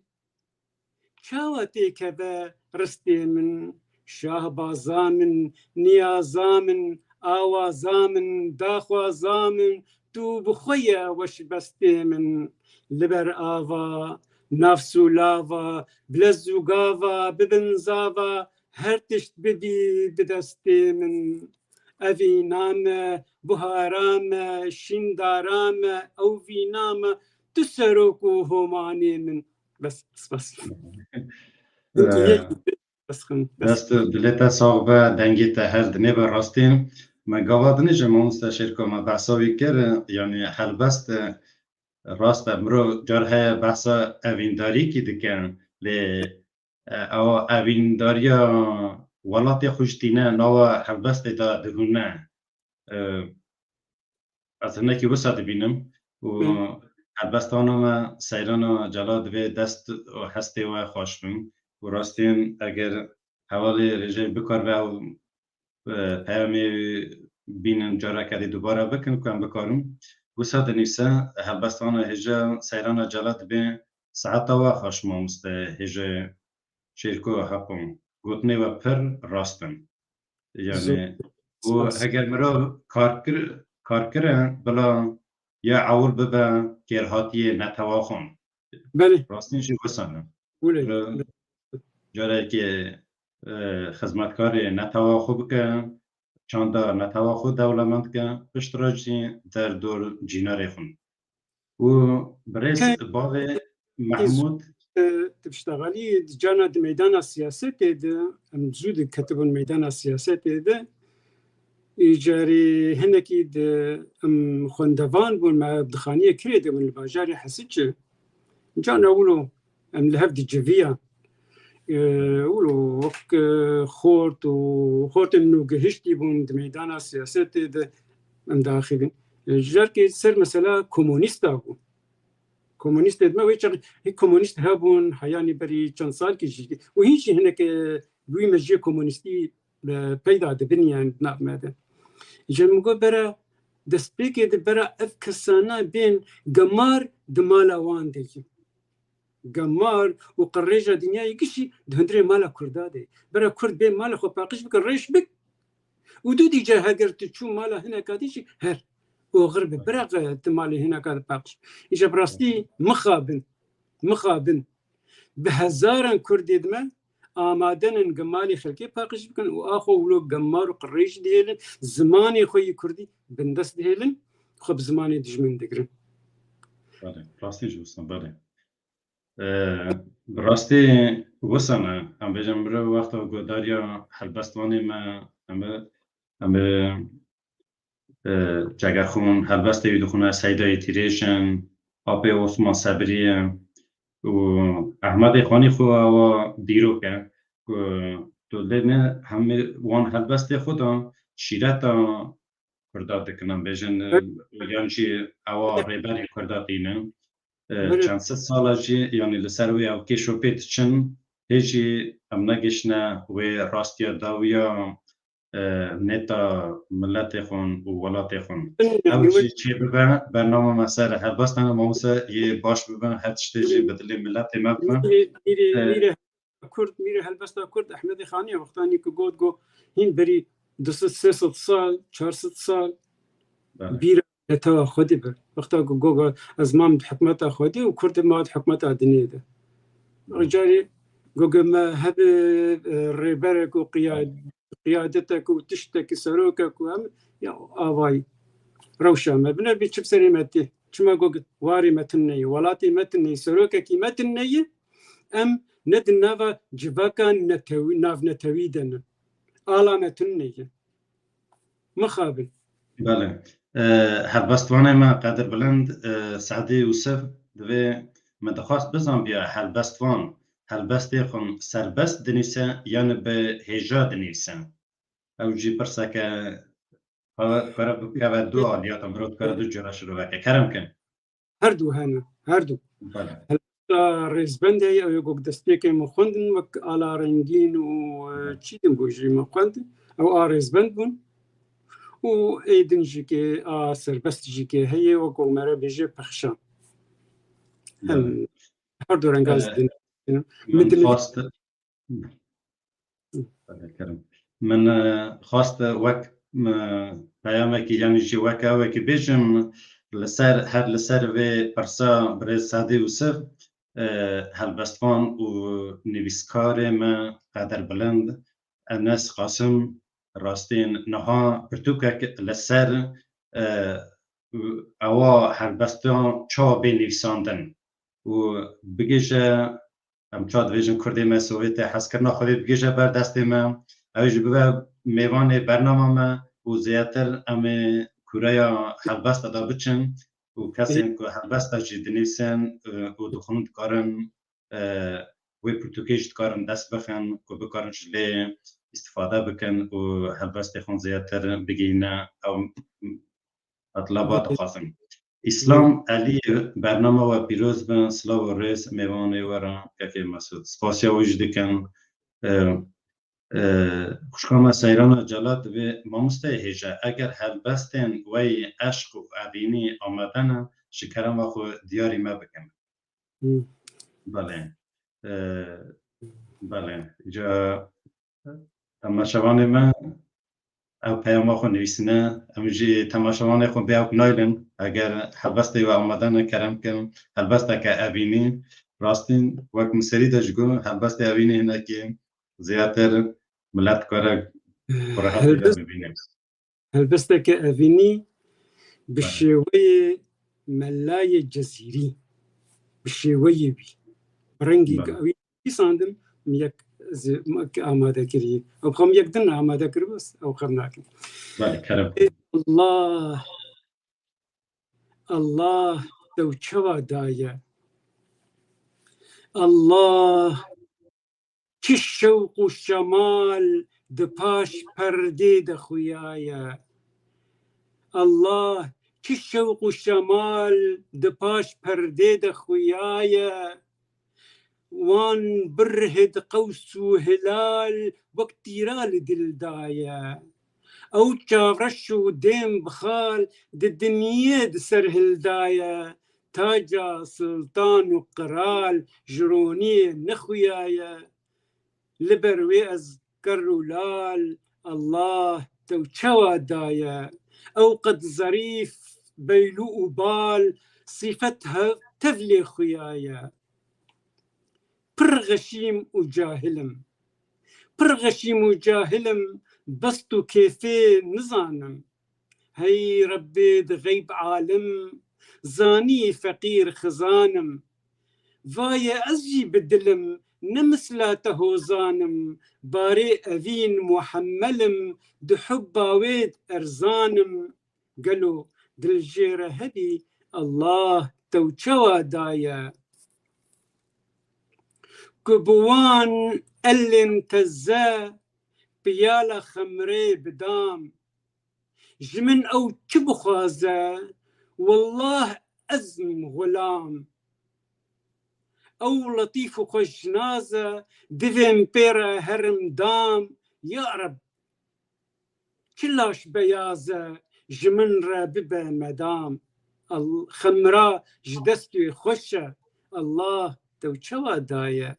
Çawa têkeve ristê min, şahbaza min, niyaza min, awaza min, daxwaza min, tu bi xwe ye weşbestê min. Li ber ava, nav sûlava, bi lez û gava, bi bin zava, her tişt bidî bi destê min. Evîna me, buhara me, şîndara me, ew vîna me, tu serok û homanê min. Bes, spas. Ee, Bes xim, bes. Dest û dilê te sax be, dengê te her dinê be rastîn. Me gava dinê ji mamoste Şêrko me behsa wî kir, yanî helbest, e, rast e, mirov car heye behsa evîndarîkî dike, lê, e, ew evîndariya welatê xwe jî tîne, nava helbestê de dihûne. E, ez hinekî wisa dibînim û Hı. helbestana me Seyrana Cela divê dest û hestê we xweş bin û rastîn eger hevalê rêjê bikaribe ew, e, peyamê bînin careke dî dubare bikin ku em bikarin. Wisa dinivîse helbestana hêja Seyrana Cela dibê saeta we xweş mamoste hêjê Şêrko Heqo. Gotinê we pir rast in. Yani, Zor. û Spas. Eger mirov kar kir, kar kire, bila ya ewil bibe kêrhatiyê netewa xwe. Belê. Rastîn jî wisa ne. Wile. Mirov carekê, e, xizmetkarê netewa xwe bike, çanda netewa xwe dewlemend ke, piştre jî derdor cînerê xwe. Û birêz Ke- bavê Mehmûd, e, tu piştevalî di carna di meydana siyasetê de, em zû diketibûn meydana siyasetê de. Îcarî hinekî di, em xwendevan bûn, me dixaniye kirê de bûn li bajarê Hesiçê. Carna wilo em li hev diciviyan. E, wilo wek, e, xort û xortên nûgihiştî bûn di meydana siyasetê de em diaxivîn. E, carkê ser mesela komunîsta bû. Komunîstê dime wê çax hî komunîst hebûn, heyanî berî çend salkî jî. Û hîn jî hineke wî mejiyê komunîstî, e, peyda dibin, yani, di nav me de. Îcar min got, bera destpêkê de bera ev kesana bên gemar di mala wan de ye. Gemar û qirêja dinyayê gişî di hundirê mala Kurda de ye. Bera Kurd bê mala xwe paqij bike, rêş bik. Û dû dîce heger tu çû mala hineka dî jî her oxir bi. Bira tu malê hineka di paqij. Îja bi rastî mixabin, mixabin. Bi hezaran Kurdê di me amade nin gi malê xelkê paqij bikin û axwe wilo gemar û qirêj dihêlin, zimanê xwe yê Kurdî bindest dihêlin, xwe bi zimanê dijmin digirin. Belê, rastî jî wisa, belê. Ee, bi rastî wisa ne. Em bêjin mirov wexta guhdariya helbestvanê me, em ê, em ê, e, Cegerxûn, helbestê wî dixwîne Seydayê Tîrêj in, Apê Osman Sebrî ye û Ehmedê Xanî xwe ewa dîrok e ku tu lê ne hemî wan helbestê xwe de şîreta Kurda dikin, em bêjin, e, yan jî ewa rêberên Kurda tînin. E, çend sed sala jî, yanî li ser wê ew kêş û pê diçin, hê jî em negihiştine wê rastiya dawiya, e, nêta miletê xwe û welatê xwe. Ew jî çê bibe, bernama me ser helbestan, mamoste yê baş bibe, her tiştê jî bi dilê miletê me bibe. Mîrê, mîrê, E, mîrê Kurd, mîrê helbesta Kurd Ehmedê Xanî ye. Wextanî ku got, got, hîn berî du sed, sê sed sal, çar sed sal, belê, bîra neta xwedî be. Wexta ku got, got, ez mam di hikmeta xwedî û Kurd ma di hikmeta dinê de. Belê. Carê got, got, me hebe, e, rêberek û qiya-, qiyadetek û tiştek, serokek û em, ya, avayî. Rewşa me bine bî çi bi serê me tê. Çima got, warê me tune ye, welatê me tune ye, serokekî me tune ye. Em ne di nava civaka netewî, navnetewî de ne. Ala me tune ye. Mixabin. Belê. E, helbestvanê me qedirbilind, e, Sedî Yûsif, divê me dixwest bizanbiya helbestvan, helbestê xwe serbest dinivîse yan bi hêja dinivîse? Ew jî pirseke, e, kare bikeve du aliya, mirov dikare du cure şirove ke. Kerem kin. Her du hene, her du. Belê. Helbesta rêzbend heye, ew ê ku destpêkê min xwendin, wek Ala Rengîn û, e, çî din ku jî min xwendin. Ew a rêzbend bûn. Û ê din jî ke a serbest jî ke heye, wek ku me re bêje pexşan. Hem, belê, her du renga, e, ez din. Min, min dil xwast, Belê, kerem. Min, e, xwest wek, e, peyamekî, yanî jî wek ewekî bêjim, li ser, her li ser vê pirsa birêz Sedî Yûsif, e, helbestvan û nivîskarê me qederbilind Enes Qasim, rastîn niha pirtûkek li ser, e, ewa helbestan çawa bê nivîsandin û bigêje Em çawa dibêjin, Kurdê me Sovyetê hezkirina xwedê bigihîje ber destê me, ew jî bibe mêvanê bernama me û zêdetir em ê kûreya helbesta de biçin û kesên ku helbesta jî dinivîsin, e, û dixwin dikarin, e, wê pirtûkê jî dikarin dest bixin ku bikarin ji lê îstifade bikin û helbestê xwe zêdetir bigihîne ew Metleba dixwazim. Îslam Elî, bernama we pîroz be, silav û rêz mêvanê we re, kekê Mesûd. Spasiya we jî dikin. E, e, xwişka me Seyrana Celal divê, mamosteyê hêja, eger helbestên we yê eşq û evînî amade ne, ji kerema xwe diyarî me bikin. Hı. Belê. E, belê. Îca Temaşevanê me ew peyama xwe nivîsine. Em jî temaşevanê xwe bê ewk naylin. Eger helbestê we amade ne, kerem kin, helbesteke evînî. Rastîn, wek min serî de jî got, helbestê evînî hinekî zêdetir milet dikare bi rehetî de bibîne. Helbesteke evînî bi şêweyê melayê Cezîrî, bi şêweyê wî. Rengî Belê. Ew nivîsandim, min yek ez ê amade kirî. Ew xwe min yek din amade kiribû, ew xem nakin. Belê, kerem. Ê Allah, Allah te çawa daye? Allah, çi şewq û şemal di paş perdê de xuyaye. Allah, çi şewq û şemal di paş perdê de xuyaye. Wan birhid qews û hilal wek tîra li dil daye. Ew çavreş û dêm bi xal di dinyê di ser hildaye. Taca siltan û qral ji roniyê nexuyaye. Li ber wê ez ker û lal, Allah te çawa daye? Ew qet zerîf, beylû û bal, sîfet hev tevlê xuyaye. Pir xeşîm û cahil im. Pir xeşîm û cahil im, best û kêfê nizanim. Hey Rebbê di xeyb alim, zanî feqîr xizan im. Vaye ez jî bi dil im, ne misla te hozan im, barê evîn muhemmel im, di hubba wê erzan im. Gelo dil jê re hebî, Allah te çawa daye? Ku bi wan elên teze piyala xemrê bidam, ji min ew çi bixwaze, wallah ez im xulam. Ew letîf û xweşnaz e, divê min pê re herim dam, ya Reb, çi laş beyaz e, ji min re bibe medam. Al-, xemra ji destê xweş e, Allah te çawa daye?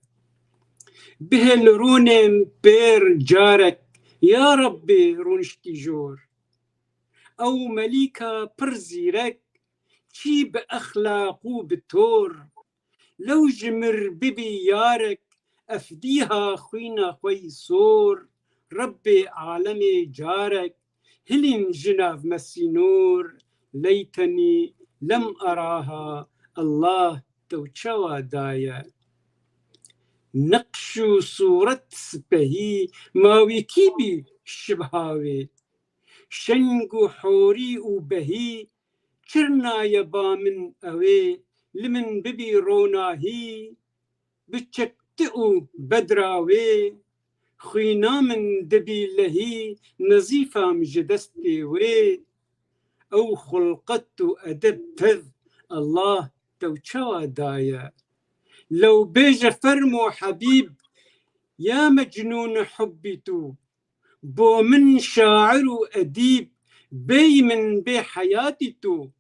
Bihêl rûnên pêr carek, ya Rebbê rûniştî jor. Ew melîka pir zîrek, çî bi exlaq û bi tor. Lew ji mir bibî yarek, efdîha xwîna xwe yî sor. Rebbê alemê carek, hilîn ji nav me sînor. Leytenî lem araha, Allah te çawa daye? Neqş û sûret spehî, ma wî kî bî şibha wê? Şeng û horî û behî, çirnaye ba min ewê, li min bibî ronahî, bi çekti û bedra wê, xwîna min dibî lehî, nezîfam ji destê wê. Ew xulqet û edeb tev, Allah te çawa daye? Lew bêje fermo Hebîb, ya mecnûn hubbî tu, bo min şair û edîb, bêyî min bê heyatî tu.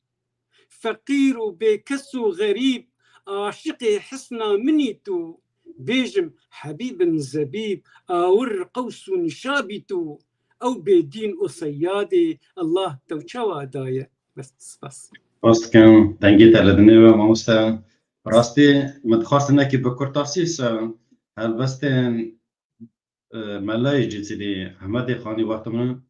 Feqîr û bêkes û xerîb, aşiqê hisna min î tu. Bêjim Hebîbin zebîb, awir qews û nişabî tu. Ew bêdîn û seyadê, Allah te çawa daye? Bes, spas. Spas dikim, dengê te li dinê be, mamoste. Rastî, min dixwest hinekî bi kurtasî ser helbestên, e, Melayê Cizîrî, Ehmedê Xanî wexta min,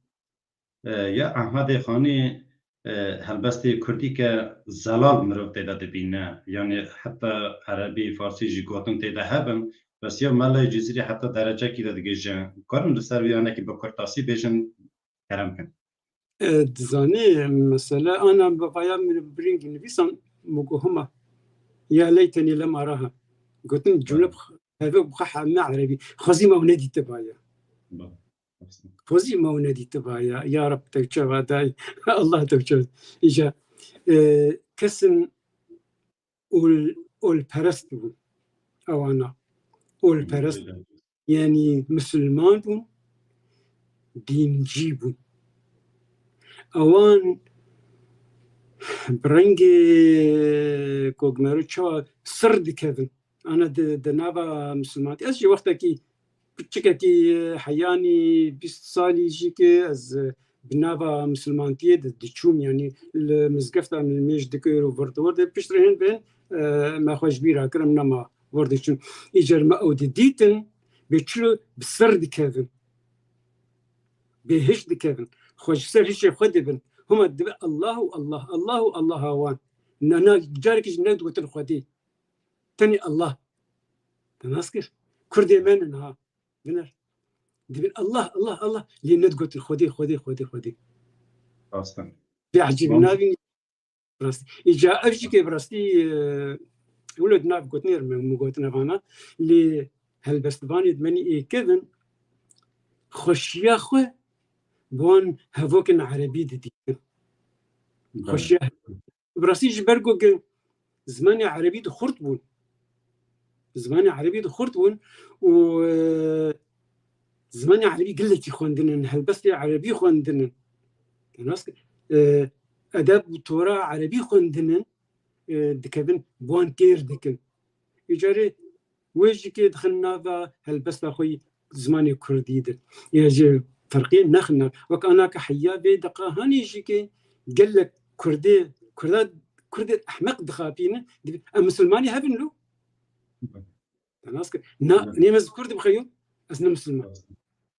e, ya Ehmedê Xanî, e, helbestê kurdî ke zelal mirov tê de dibîne. Yanî heta erebî, farsî jî gotin tê de hebin, bes ya Melayê Cizîrî heta derecekî de digihîje. Karim li ser vê hinekî bi kurtasî bêjin, kerem kin. E, dizanî mesele ana bi vaya min birîngî nivîsan, min got hima, ya leytenî lem araha. Gotin cumle bi xwe, heve bi xwe heme erebî. Xwezî me ew nedîtibaye. Xwezî me ew nedîtibaye. Ya Reb te çawa day. Allah te çawa. Îca, e, kesin ol-, olperest bûn. Ewana olperest bûn. Yanî misilman bûn, dîncî bûn. Ewan bi rengê kokmero çawa sir dikevin. Ana di, di nava misilmantî. Ez jî wextekî piçikekî heyanî bîst salî jî ki ez bi nava misilmantiyê di, diçûm, yanî li mizgefta min mêj dikir û vir di wir de piştre hin bên, e, me xwe ji bîra kirim, nema vir diçûm. Îcar me ew didîtin, bê çilo bi sir dikevin. Bê hiş dikevin. Xwe ji ser hişê xwe dibin. Huma dibe Allah û Allah, Allah û Allah a wan. Na, na, carekî jî nedigotin Xwedê. Tenê Allah. Te nas kir? Kurdê me ne niha. Biner. Dibin Allah, Allah, Allah. Lê nedigotin Xwedê, Xwedê, Xwedê, Xwedê. Rast e. Bê ecêbî nabînî. Rast. Îca ev jî ke bi rastî, e, wilo di nav gotinê re min gotin evana. Lê helbestvanê di menî ê kevin xweşiya xwe bi wan hevokên erebî didîtin. Belê. Xweşiya Bi rastî ji ber ku ge-, zimanê erebî di xurt bûn. Zimanê erebî di xurt bûn û, e, zimanê erebî gelekî xwendin in, helbestê erebî xwendin in. Te nas kir, e, edeb û tora erebî xwendin in, e, dikevin, bi wan têr dikin. Îcarê wê jî kê dixin nava helbesta xwe yî zimanê kurdî de. Ya ji ferqê nexin nav. Wek ana ke heya vê deqa hanî jî kê gelek kurdê, kurda, kurdê ehmeq dixapînin, dibê, em misilmanî hevin lo? Te nas kir. Na, Evet. nêm ez kurd bixeyim, ez ne misilman.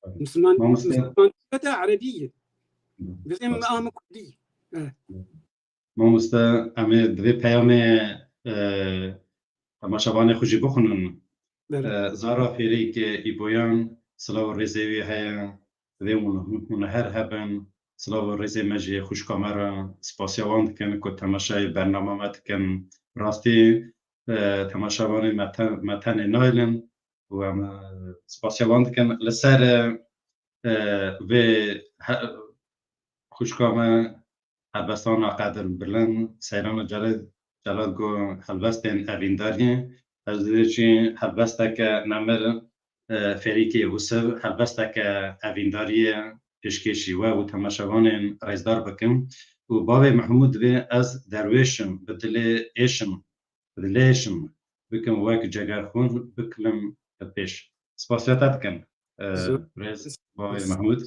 Evet. Misilman, Mamoste. misilman te erebî ye. Evet. Dibê em Mamoste. am kurdî. Eh. Mamoste, em ê di vê peyamê, e, temaşevanê xwe jî bixwînin. Belê. E, Zara Fêrîk, e, Îboyan, silav û rêzê wî heye. Divê hûn, hûn her hebin. Silav û rêzê me jî xwişka me re. Spasiya wan dikin ku temaşeyê bernama me dikin. Rastî, e, temaşevanê me te-, me tenê nayêlin û em, e, spasiya wan dikin. Li ser, e, e, vê he-, xwişka me helbestana qedirbilind, Seyrana Celal, Celal got helbestên evîndariyê. Ez divê jî helbesteke nemir, e, Fêrîkê Ûsiv, helbesteke evîndariyê pêşkêşî we û temaşevanên rêzdar bikim. Û bavê Mehmûd divê ez derwêş im, bi dilê êş im, bi dilê êş im, bikim wek cegerxwîn, bikilim bi pêş. Spasiya te dikim, e, Zor. birêz bavê Mehmûd.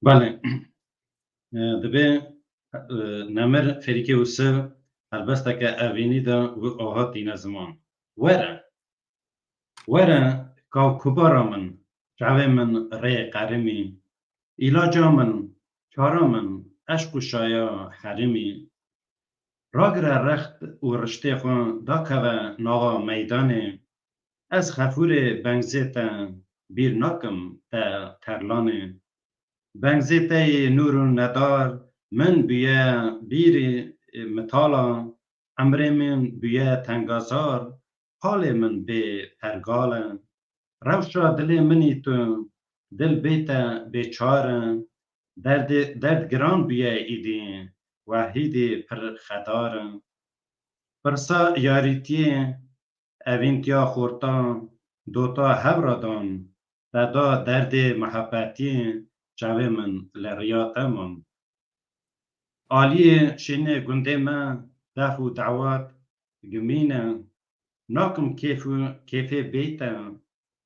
Belê. E, dibê, e, nemir Fêrîkê Ûsiv helbesteke evînî de wi aha tîne ziman. Were, were, kaw kubara min, çavê min rê qerimî, îlaca min, çara min, eşq û şaya herimî. Ragire rext û riştê xwe, dakeve nava meydanê. Ez xefûrê bengzê te bîr nakim te terlanê. Bengzê te yê nûr û nedar min bûye bîrî mitala, emrê min bûye tengazar, qalê min bê pergal e. Rewşa dilê min î tu, dil bê te bêçar e. Derdê, derd giran bûye îdî, wehîdî pir xedar e. Pirsa yarîtiyê, evîntiya xorta, dota hev re dan, te da derdê mihebbetiyê, çavê min li riya te man. Aliyê şînê gundê me, def û dawet gimîn e. Nakim kêf û kêfê bê te,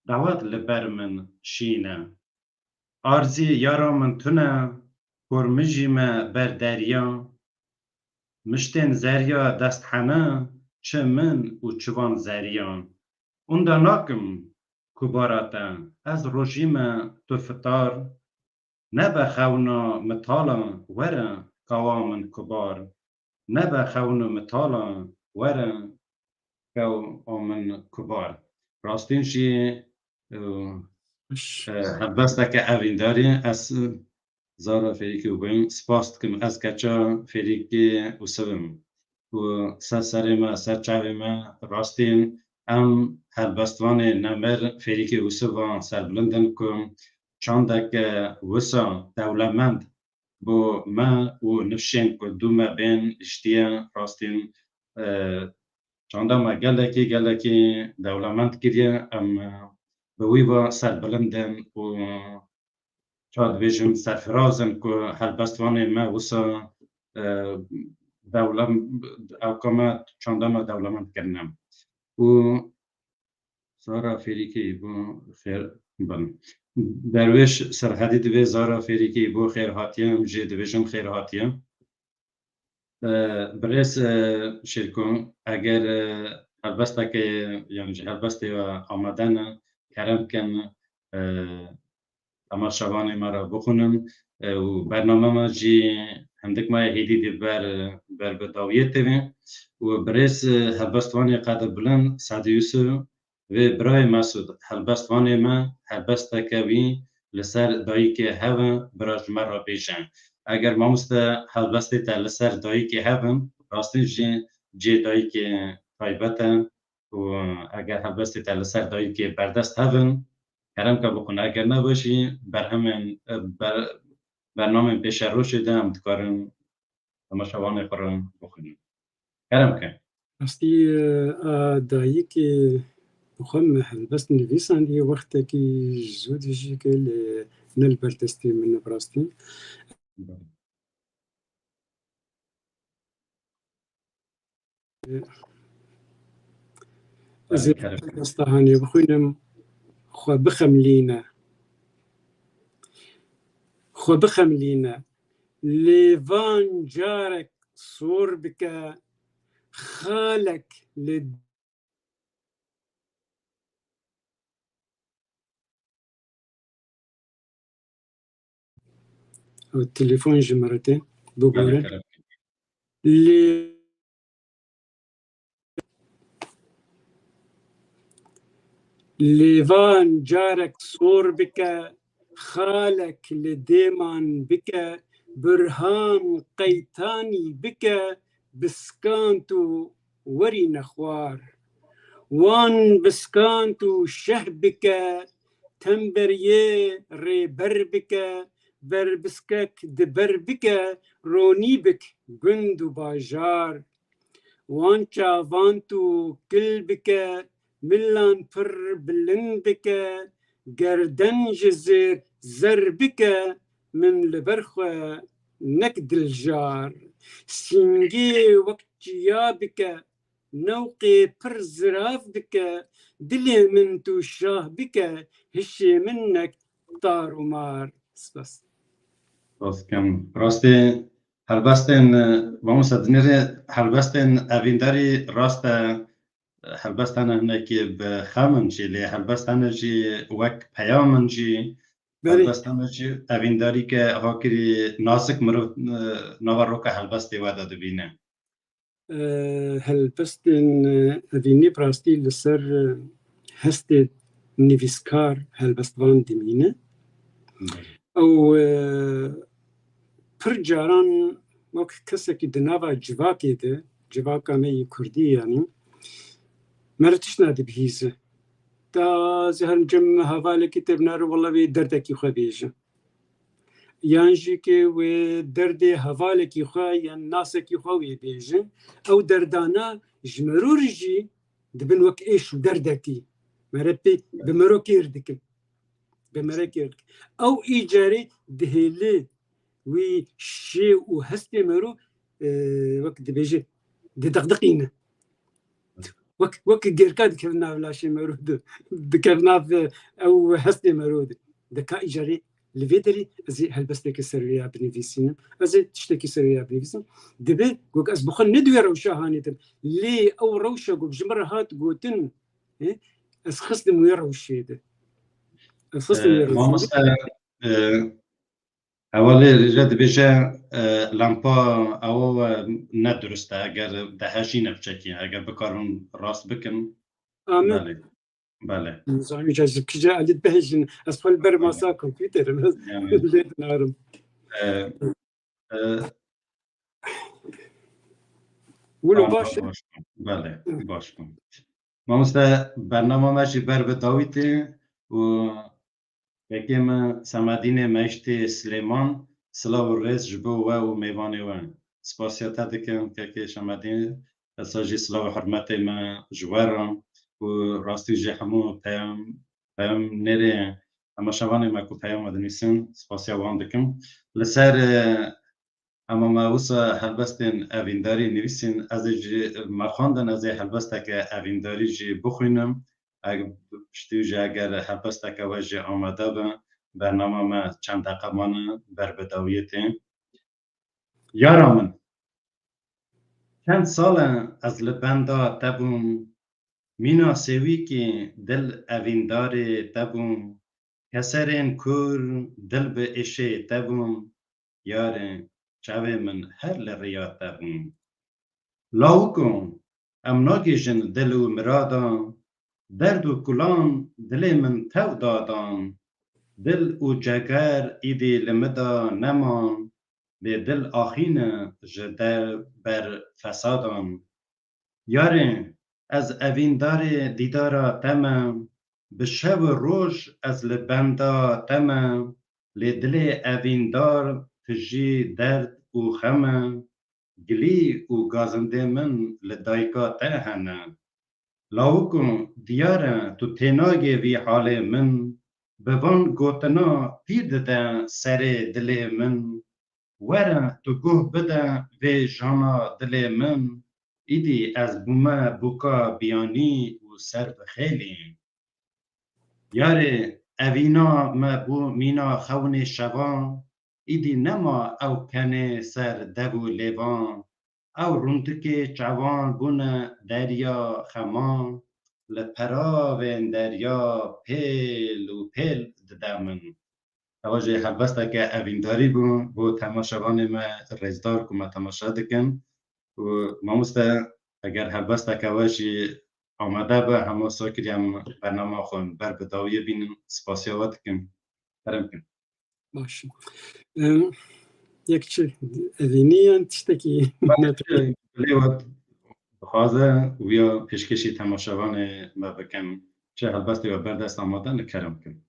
dawet li ber min şîn e. Arzî yara min tune, kormijî me ber derya. Miştên zerya dest hene, çi min û çivan zeriyan. Unda nakim kubara te, ez rojî me tu fitar. Nebe xewna mitala, were kawa min kubar. Nebe xewna mitala, were kawa min kubar. Rastîn jî, e, Baş. e, helbesteke evîndarî, ez Zara Fêrîkê Ûsiv im. Spas dikim, ez keça Fêrîkê Ûsiv im. Û ser serê me, ser çavê me, rastîn em helbestvanê nemir Fêrîkê Ûsiv a serbilind in ku çandeke wisa dewlemend bo me û nifşên ku dû me bên hiştiye, rastîn, e, çanda me gelekî, gelekî dewlemend kiriye. Em, e, bi wî ve serbilind in û ça dibêjim, serfiraz in ku helbestvanê me wisa, e, dewlem-, ewka me çanda me dewlemend kirine. Û Zara Fêrîkê Îbo xêr bin. Derwêş Serhedî divê Zara Fêrîkê Îbo xêr hatiye, em jê dibêjin xêr hatiye. E, birêz, e, Şêrko, eger, e, helbesteke, yanî ji helbestê we amade ne, kerem bikin, e, temaşevanê me re bixwînin, e, û bername me jî hindik maye hêdî dê ber, ber bi dawiyê tê ve. Û birêz, e, helbestvanê qedirbilind Sedî Yusuf, Vê birayê Mesûd, helbestvanê me, helbesteke wî li ser dayikê hev e, bira ji me re bêje. Eger mamoste helbestê te li ser dayikê hev in, rastî jî cê dayikê taybet e û eger helbestê te li ser dayikê berdest hev in, kerem ke bixwin. Eger ne be jî berhemên, ber-, bernamên pêşerojê de em dikarin temaşevanê xwe re bixwînin. Kerem ke. Rastî, e, a dayikê bi xwe me helbest nivîsandiye wextekî zû dijî ke lê ne li ber destê min e bi rastî. Ez ê Belê, kerem. Destahanê bixwînim, xwe bixemlîne. Xwe bixemlîne. Lêvan carek sor bike, xalek li Ew telefon ji min re tê. Bibore. Belê, kerem. Lê-, lêvan carek sor bike, xalek li dêman bike, birhan qeytanî bike, biskant û werîne xwar. Wan biskant û şeh bike, temberiyê rêber bike, berbiskek di ber bike, ronî bik gund û bajar. Wan çavant û kil bike, milan pir bilind bike, gerden ji zêr zer bike, min li ber xwe nek diljar. Sîngê wek çiya bike, newqê pir zirav bike, dilê min tu şah bike, hişê min nek tar û mar. Spas. Spas dikim. Rastî helbestên, e, mamoste dinêrê helbestên evîndarî rast e, helbest hene hinekî bi xem in jî, lê helbest hene jî wek peyam in jî, Belê. Helbest hene jî evîndarî ke hakirî nazik mirov, e, nava roka helbestê we de dibîne. E, helbestên, e, evînî bi rastî li ser, e, hestê nivîskar helbestvan dimîne. Belê. Ew, e, pir caran wek kesekî di nava civakê de, civaka me yê kurdî yanî, me re tiştna dibihîze. Ta ez ê herim cem hevalekî tê binêrim, wele wê derdekî xwe bêje. Yan jî ke wê derdê hevalekî xwe yan nasekî xwe wê bêje. Ew derdana ji merûr jî dibin wek êş û derdekî. Me re pê bi mero kêr dikin. Bi mero kêr dikin. Ew îcarê dihêli wî şê û hestê mero, e, wek dibêje, didiqdiqîne. Wek, wek gêrka dikevin nav laşê mero de. Dikevin nav, e, ew hestê mero de. Dika îcarê li vê derê ez ê helbestekê ser vê ya binivîsînim. Ez ê tiştekî ser vê ya binivîsim. Dibe ku ez bi xwe ne di wê rewşa hanîtim. Lê ew rewşa ku ji min re hat gotin, e, ez xistim wê rewşê de. Ez xistim wê E, rewşê de. Mamoste, e, hevalê rêje dibêje, e, lampa ew, e, ne durust e, eger dehejîne biçekî, eger bikarin rast bikin. Amin. Belê. Belê. Nizam îca ji kîja elî dibêjin. Ez xwe li ber masa kompîter im. Ez Yani, lê dinarim. E, e, Wilo tamam, baş e. Baş. Belê, baş bû. Mamoste, bernama me jî ber bi dawî tê û Kekê min Semedînê Meştê Silêman, silav û rêz ji bo we û mêvanê we. Spasiya te dikim kekê Semedîn, esa jî silav û hurmetê me ji we re û rastî jî hemû peyam, peyamnêrê, temaşevanê me ku peyam me dinivîsin, spasiya wan dikim. Li ser, e, Hema me wisa helbestên evîndarî nivîsîn, ez ê jî me xwendin, ez ê helbesteke evîndarî jî bixwînim. Eger piştî jî eger helbesteke we jî amade be, bernama me çend deqe mane ber bi dawiyê tê. Yara min, çend sal e ez li benda te bûm, mîna sêwîkî dil evîndarê te bûm, keserên kûr dil bi êşê te bûm, yarê çavê min her li riya te bûm. Lawiko, em nagihîjin dil û mirada, Derd û kulan dilê min tev dadan. Dil û ceger îdî li min de neman, lê dil axîne ji dev ber fesadan. Yarê, ez evîndarê dîdara te me, bi şev û roj ez li benda te me, lê dilê evîndar tijî derd û xem e, gilî û gazindê min li dayika te hene. Lawiko, diyar e tu tênagê vî halê min, bi van gotina pîr dide serê dilê min. Were tu guh bide vê jana dilê min, îdî ez bûme bûka biyanî û ser bi xêlî. Yarê, evîna me bû mîna xewnê şevan, îdî nema ew kenê ser dev û lêvan. Ew rûntikê çavan bûne derya xeman, li peravên derya pêl û pêl dide min. Ewa jî helbesteke evîndarî bû bo temaşevanê me rêzdar ku me temaşe dikin. Û mamoste, eger helbesteke we jî amade be, hema sokirî em bernama xwe ber bi dawiyê bînin. Spasiya we dikim. Kerem kin. Baş. Em, yek çi evînî yan tiştekî Belê we dixwaze wiya pêşkêşî temaşevanê me bikin. Çi helbestê we berdest amade ne, kerem kin.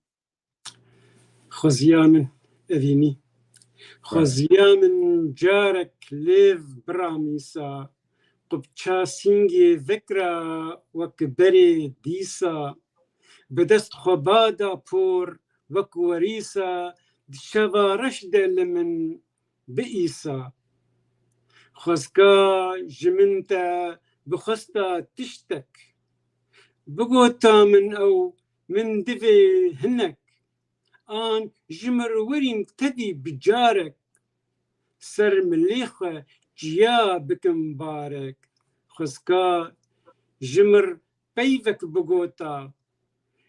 Xweziya min evînî. Xweziya min carek lêv biramîsa, qupça sîngê vekra wek berê dîsa, bi dest xwe bada por wek werîsa, di şeva reş de li min biîsa. Xwezka ji min te bixwesta tiştek, bigota min ew, min divê hinek, an ji mir werîm tevî bi carek, ser milê xwe çiya bikim barek. Xwezka ji mir peyvek bigota,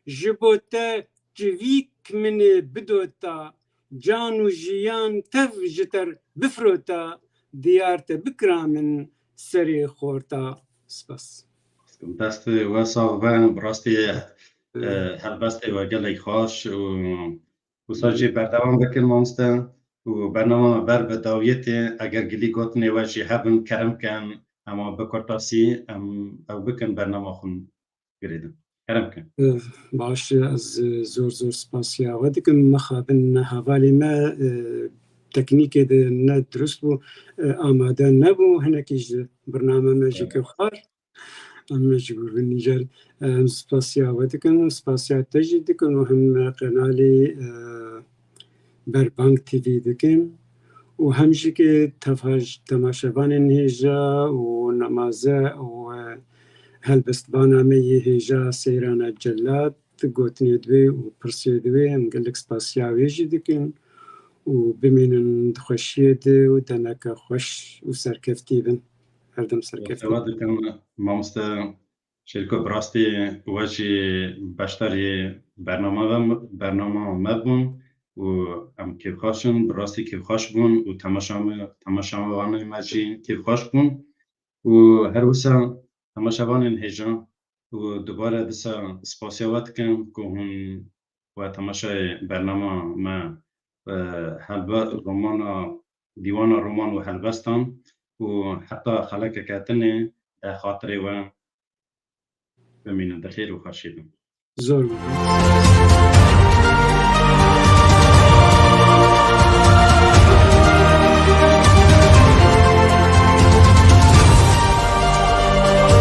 ji bo te çivîk min ê bidota, can û jiyan tev ji te bifirota, diyar te bikira min serê xorta. Spas. Destê we sax be, bi rastî, e, helbestê we gelek xweş û wisa jî berdewam bikin, mamoste, û bernama me ber bi dawiyê tê. Eger gilî gotinê we jî hebin, kerem kin, hema bi kurtasî em ew bikin, bernama xwe girêdin. Kerem kin. Eh, baş e, ez, eh, zor zor spasiya we dikim. Mixabin hevalê me, eh, teknîkê de ne dirust bû, eh, amade nebû. Hinekî ji birname me jî Evet. kevxar. Em ji gurbin Nîjer, em spasiya we dikin, spasiya te jî dikin û hem qenalê, eh, Berbang T V dikin û hem jî ki tevhaj temaşevanên hêja û nemaze û, eh, helbestvana me yê hêja Seyrana Cellat gotinê divê û pirsê divê, em gelek spasiya wê jî dikin û bimînin di xweşiyê de û demeke xweş û serkeftî bin. Her dem serkeftî. Sewa dikim, mamoste Şêrko, bi rastî we jî beşdarî bernama ve, bernama me bûn û em kêfxweş in, bi rastî kêfxweş bûn û temaşa me, temaşavanê me jî kêfxweş bûn û her wisa temaşevanên hêja û dubare disa spasiya we dikim ku hûn we temaşayê bernama me, e, helbe-, romana, dîwana roman û helbestan û heta xelekeke tinê de xatirê we bimînin di xêr û xweşî de. Zor.